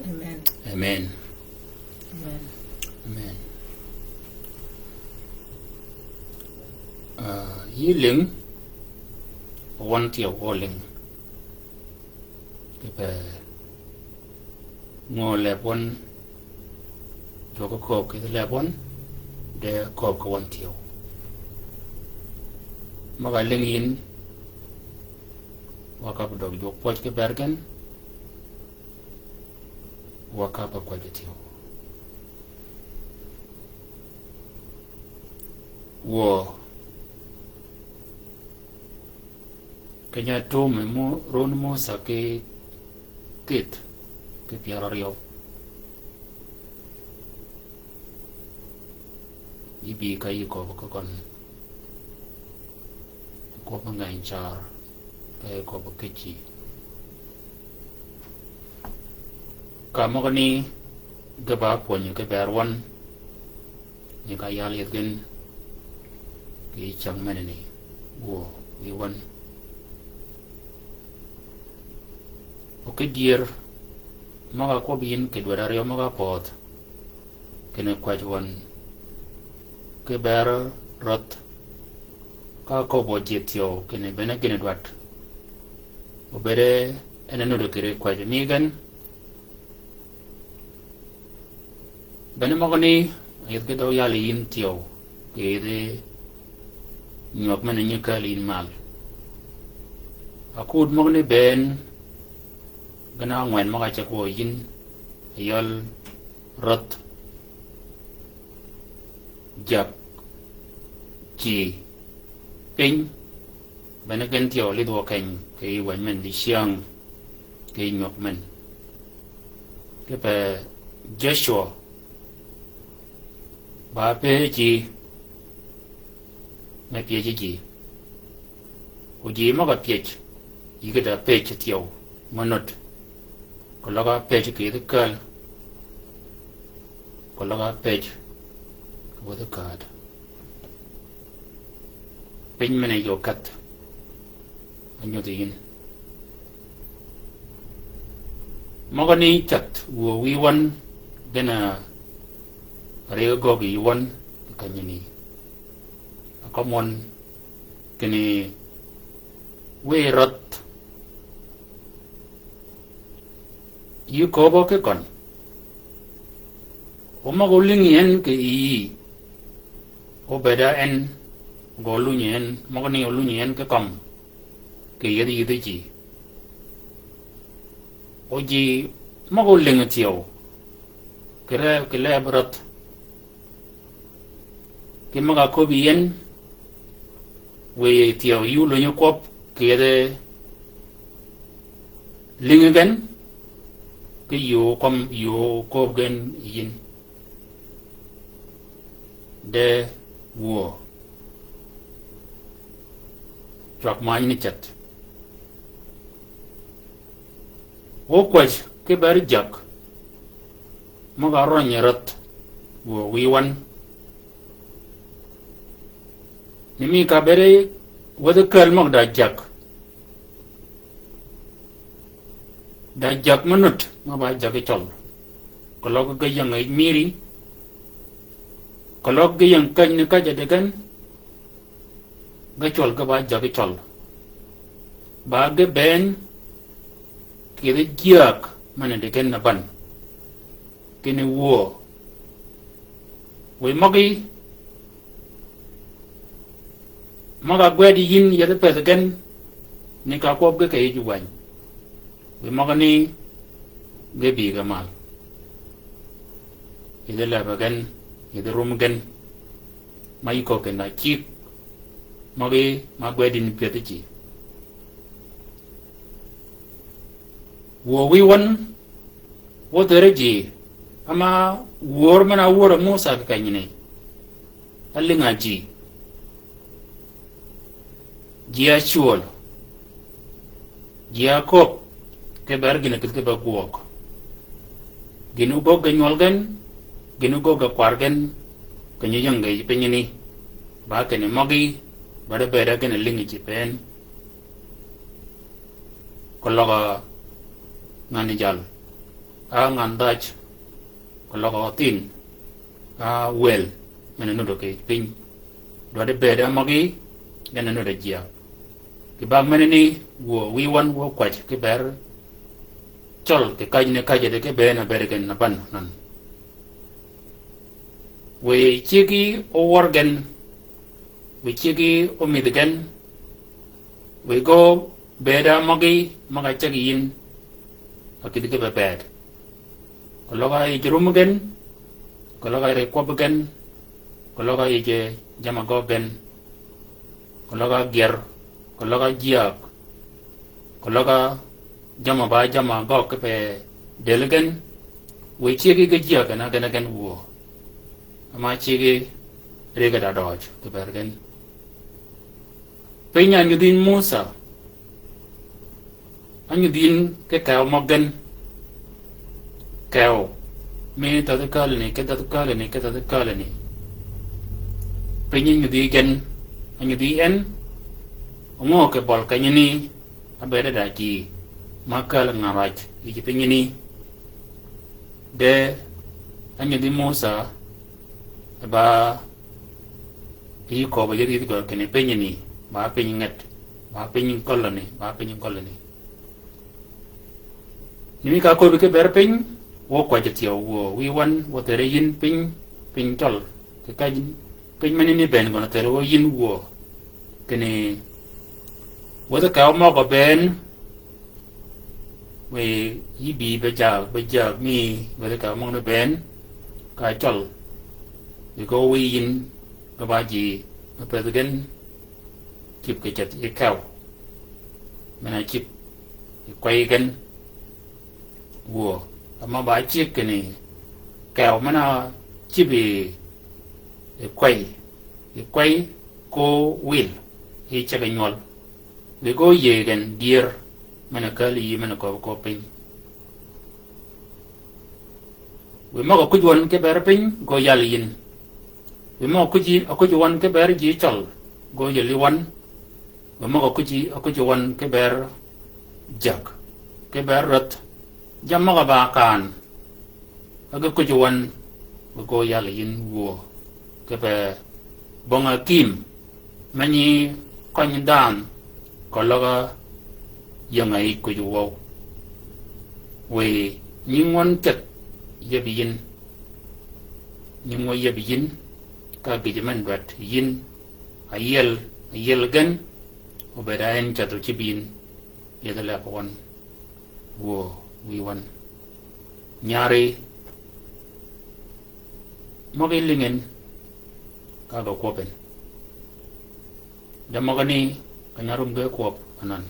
Amen. Amen. Amen. Ah, yï lïng, wøn thyew o lïng. Kipe ngø leb wøn, jwøk kööb kì leb wøn, de kööb kì wøn thyew. Møg-a lïng yïn, wa ka bi døg jwøk pwøj ki bër gen, wa ka ba kwäjji thyew. Wuö, keny-a tum mi mu-, run Musa ki kïdhi ki pyär áryew. Yï bï ka yï köbbi ki gøn. Kwøbbi ngeny car, ka yï köbbi ki ji. Ka møgani ge ba pwönyi ki bër wøn, ni ka yal yeth gen kì cäng menani, wuö, wïy wøn. O ki dyër, møg-a kwøbbi yïn kì dwäd áryew møg-a pödh, kinni kwäj wøn, ki bër rädh, ka köbbi ji thyew, kinni bene gïn dwaddi. Obëëde en a nuti kì ri kwäjji mi gen, bene møgani, yïdhi ki dhøg yal yïn thyew, kì yïdhi nywäg men-a nyi kääl yïn mal. Akud møgani bënn, gen ángwen møg-a ceg wø yïn, yøl rädh, jäg, ji, piny, bene gen thyew lidh wø keny, kì yij wäny men dicyäng, kì yij nywäg men. Kipe Joshua, ba pëëj ji, me pyëjji ji. O ji møg-a pyëj, yï ki da pëj thyew, mø nut. Keløg-a pëj kì yïdhi kääl. Keløg-a pëj kì wäthi kääd. Piny men-a yø kedh. Ányodhi yïn. Møgani cath wuö wïy wøn, gen-a ri gøggi yï wøn, kì kenyani. Akømmi wøn, kinni wïy rädh. Yï köbbø ki gøn. O møg-a ólïngi en kì yï. Obëëd a en, ge ólunyi en, møgani ólunyi en ki kømmi, kì yïdhi yïdhi ji. O ji møg-a ólïngi thyew, kì re-, kì leeb rädh. Ki møg-a köbbi yïn, wïy thyew yï ólunyi kwøb, kì yïdhi lïngi gen, ki yöö kømmi yöö köbbi gen yïn. De wuö. Cwag many ni cet. Wø kwäj ki bër jäg. Møg-a rønyi rädh. Wuö wïy wøn. Ni mi ka bëëde wäthi kääl møg da jäg. Da jäg mø nut, mø ba jäg cøl. Keløg ge ying yij mïri. Keløg ge ying käjji ni käjji di gen. Ge cøl ge ba jäg cøl. Ba ge bënn kì yïdhi jyääg men-a di gen na bän. Kinni wuö. Wïy møgí, møg-a gwed yïn yethi pëthi gen, ni ka kwøb ge kì yij wäny. Wïy møgani ge bï ge mal. Yethi leb gen, yethi rum gen. Ma yï köög kinda cïg. Møgí ma gwed yïn pëthi ji. Wuö wïy wøn, wødhøri ji, ama wör men-a wör Musa kì kenyani. Álïnga ji. Ji ácwöl. Ji áköbbi, ki bër gïn-a kïdhi ki be gwøg. Gïn-a ógöggi nywøl gen, gïn-a ógöggi kwar gen, kì nyi ying ge yij pinyani. Ba kinni møgí, ba de bëëd a gïn-a lïngi ji pëën. Keløg-a ngan jal, a ngan dhaj, keløg-a thïn, a wël, men-a nuti kì piny. Dwaddi bëëd a møgí, gen-a nuti jia. Kì bag menani, wuö wïy wøn wø kwäj ki bër cøl kì käjji ni käjji di ki bënn a bëëd gen na bän nan. Wiy cigi ówør gen, wiy cigi ómïdhi gen, wiy gø bëëd a møgí, møg-a ceg yïn, a kïdhi ki be bëëd. Keløg-a yij rum gen, keløg-a ri kwøb gen, keløg-a yij jammì gø gen, keløg-a gyër, keløg-a jyääg, keløg-a jammì ba jammì gø kipe dël gen, wiy cigi ge jyääg gen a gen a gen wuö. Ama cigi ri ge da døøj kipe gen. Piny a nyudhi Musa, a nyudhi yïn ki kew møg gen, kew mi dhädhi kälani, ki dhädhi kälani, ki dhädhi kälani. Piny a nyudhi gen, a nyudhi en, ngø ki bøl kenyani, a bëëd da ji, ma käl ngaraj, yij pinyani. De, a nyudhi Musa, ba yï köbbi yï ridh gø kinni pinyani, ba piny nget, ba piny gøllani, ba piny gøllani. Ni mi ka köbbi ki ber piny, wø kwäjji thyew wuö, wiy wøn, wø theri yïn piny, piny tøl, ki ka piny meni ni bënn gøn theri wø yïn wuö, kinni, wäthi kew møg-a bënn, wiy yï bï be jagg, be jagg mi wäthi kew møg ni bënn, ka cøl, wiy ko wiy yïn, ge ba ji, me pëthi gen, cïb kì ceth yi kew. Men-a cïb yi kwey gen wuö. Ama ba cïg kinni kew men-a cïb yi, yi kwey. Yi kwey ko wil. Yi ceg nywøl. Wiy ko yïëy gen dyër. Men-a käl yï men-a köbbi ko piny. Wiy møg-a kuj wøn ki ber piny, gø yal yïn. Wiy møg-a kuj, a kuj wøn ki ber ji cøl, gø yal yï wøn. Wiy møg-a kuj, a kuj wøn ki ber jäg, ki ber rädh. Jammì møg-a ba kaan, a ge kuj wøn, gø yal yïn wuö. Kipe bong-a kïm, me nyi køny dhanhø, keløg-a ying-a yij kuj wøw. Wiy nying wøn ceth yeb yïn. Nying wø yeb yïn, ka gïjø men dwadd yïn, a yiel, a yiel gen, obëëd a en ceth ocïb yïn, yethi leb wøn. Wuö, wiy wøn. Nyari, møg-a lïngi en, ka gø kwøbbi en. De møg-a ni, keny-a rum ge kwøb anan.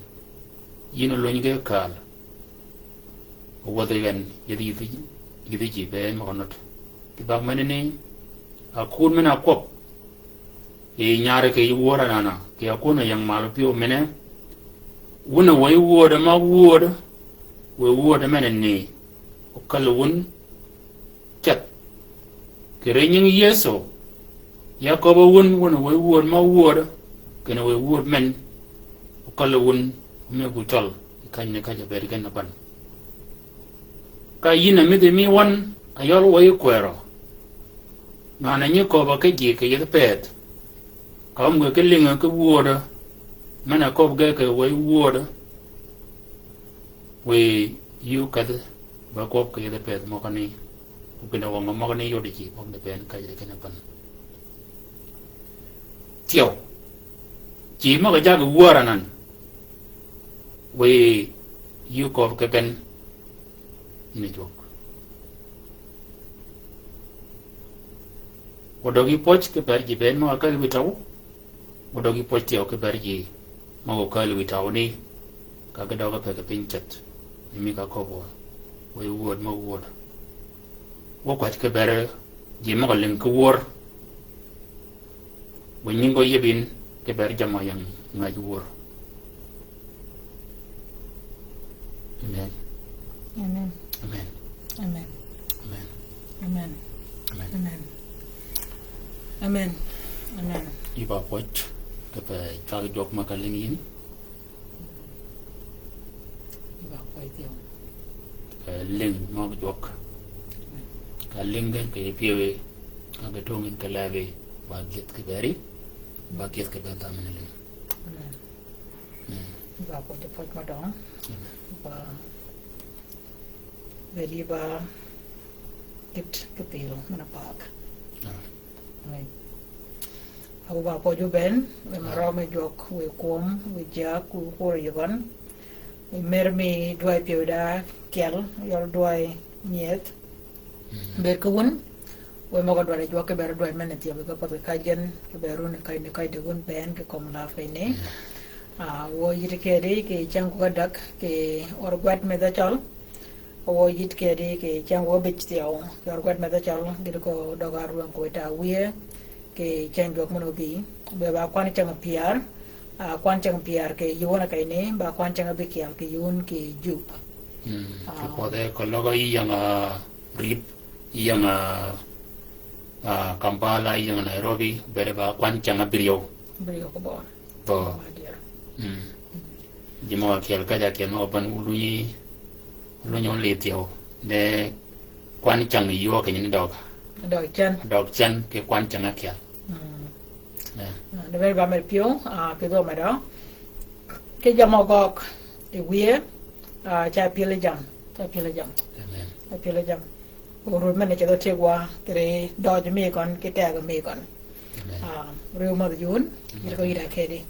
Yïn ólöny ge kaal. Owäthi gen, yïdhi, yïdhi, yïdhi ji be en møg-a nut. Kì bag meni ni, a kun men-a kwøb. Yi nyari kì yij wör anana, kì a kun-a ying mal pyëw mene. Wun a wëy wödø ma wödø, wëy wödø mene ni, okäl wun ceth. Kì ri nying Yëso, ya köbb-a wun, wun a wëy wödø ma wödø, kinni wëy wödø men, okäl wun, omëggu cøl, yi kany ni kac-a bëëd gen a ban. Ka yïn a mïdhi mi wøn, a yøl wøy kwërø. Ngan-a nyi köbb-a ki ji kì yethi pëth. Ka öm ge ki lïngi ki wödø. Men-a köbbi ge kì wëy wödø. Wiy yï okedhi, ba kwøb kì yethi pëth møgani. Ku kinni wøng-a møgani yod ji, møgani bënn kajri kinni pan. Thyew. Ji møg-a jaggi wör anan. Wiy yï köbbi ki gen. Yïn a jwøk. Wadøg yi pwøj ki ber ji bënn møg-a käl wi tøw. Wadøg yi pwøj thyew ki ber ji møg-a käl wi tøw ni. Ka ge døg-a pëthi piny ceth. Ni mi ka köbbi wa. Wiy wöd møg-a wöd. Wa kwäj ki ber ji møg-a lïng ki wör. Wiy nying gø yïb yïn, ki ber jamm-a ying ngäj wör. Amen. Amen. Amen. Amen. Amen. Amen. Amen. Amen. Amen. Yï ba pwøj, kipe cwag jwøk ma ka lïng yïn. Yï ba pwøj thyew. Kipe lïng møg jwøk. Amen. Ka lïng gen kì pyëwe, ka ge tong yïn kì leb yi, ba gyëdh kì beri, ba gyëdh kì ber dha men lïng. Amen. Mm. Yï ba pwøj pwøj mø døng. Amen. Ba, beri ba, gït kì pyëw, men-a pak. Amen. Amen. Abu ba pwøj ju bënn, wiy ma rømmi jwøk, wiy kwöm, wiy jagg, wiy kwør yï gøn. Wiy mer mi dwäy pyëw da kyel, yøl dwäy nyëdh. Bër ki wun, wë møg-a dwaddi jwøk ki bër dwaddi men-a thyew ki path ki kajen, ki bër wun kayni kaydi wun bënn ki kömi lääp kayni. Ah, wø yïddi kedi ki cäng ko ka däg, ki ör gwed me dhø cøl. Wø yïddi kedi ki cäng ko ka bïj thyew, ki ör gwed me dhø cøl, gïti ko døg-a rwøng ko wita wïye, ki cäng jwøk men-a óbï. Be ba kwan cäng pyär, ah, kwan cäng pyär ki yï wun kayni, ba kwan cäng ábïkyel ki yï wun ki Djup. Mm, ah, ki pwødhe ko løg-a yï ying-a Rip, yï ying-a, ah, Kampala, yï ying-a Nairobi, bede ba kwan cäng ábïryew. Ábïryew ko bø. Bø. Bø adier. Mm. Ji møg ákyel ka ja kyel møg-a bän wulunyi, wulunyi wun lidh thyew. De kwan cäng yï wø kì nyi ni døg. Døg cen. Døg cen ki kwan cäng ákyel. Mm. Eh. Ah, de bede ba med pyëw, ah, pyëw medø. Ki jammì gøgg yi wïye, ah, ca pyël yi jammì, ca pyël yi jammì. Amen. Ca pyël yi jammì. Orud men-a cedhø tyëgwa, kiri døøj mi gøn, ki tegø mi gøn. Amen. Ah, riw mädhi yï wun, amen, yïddi ko yïdda kedi.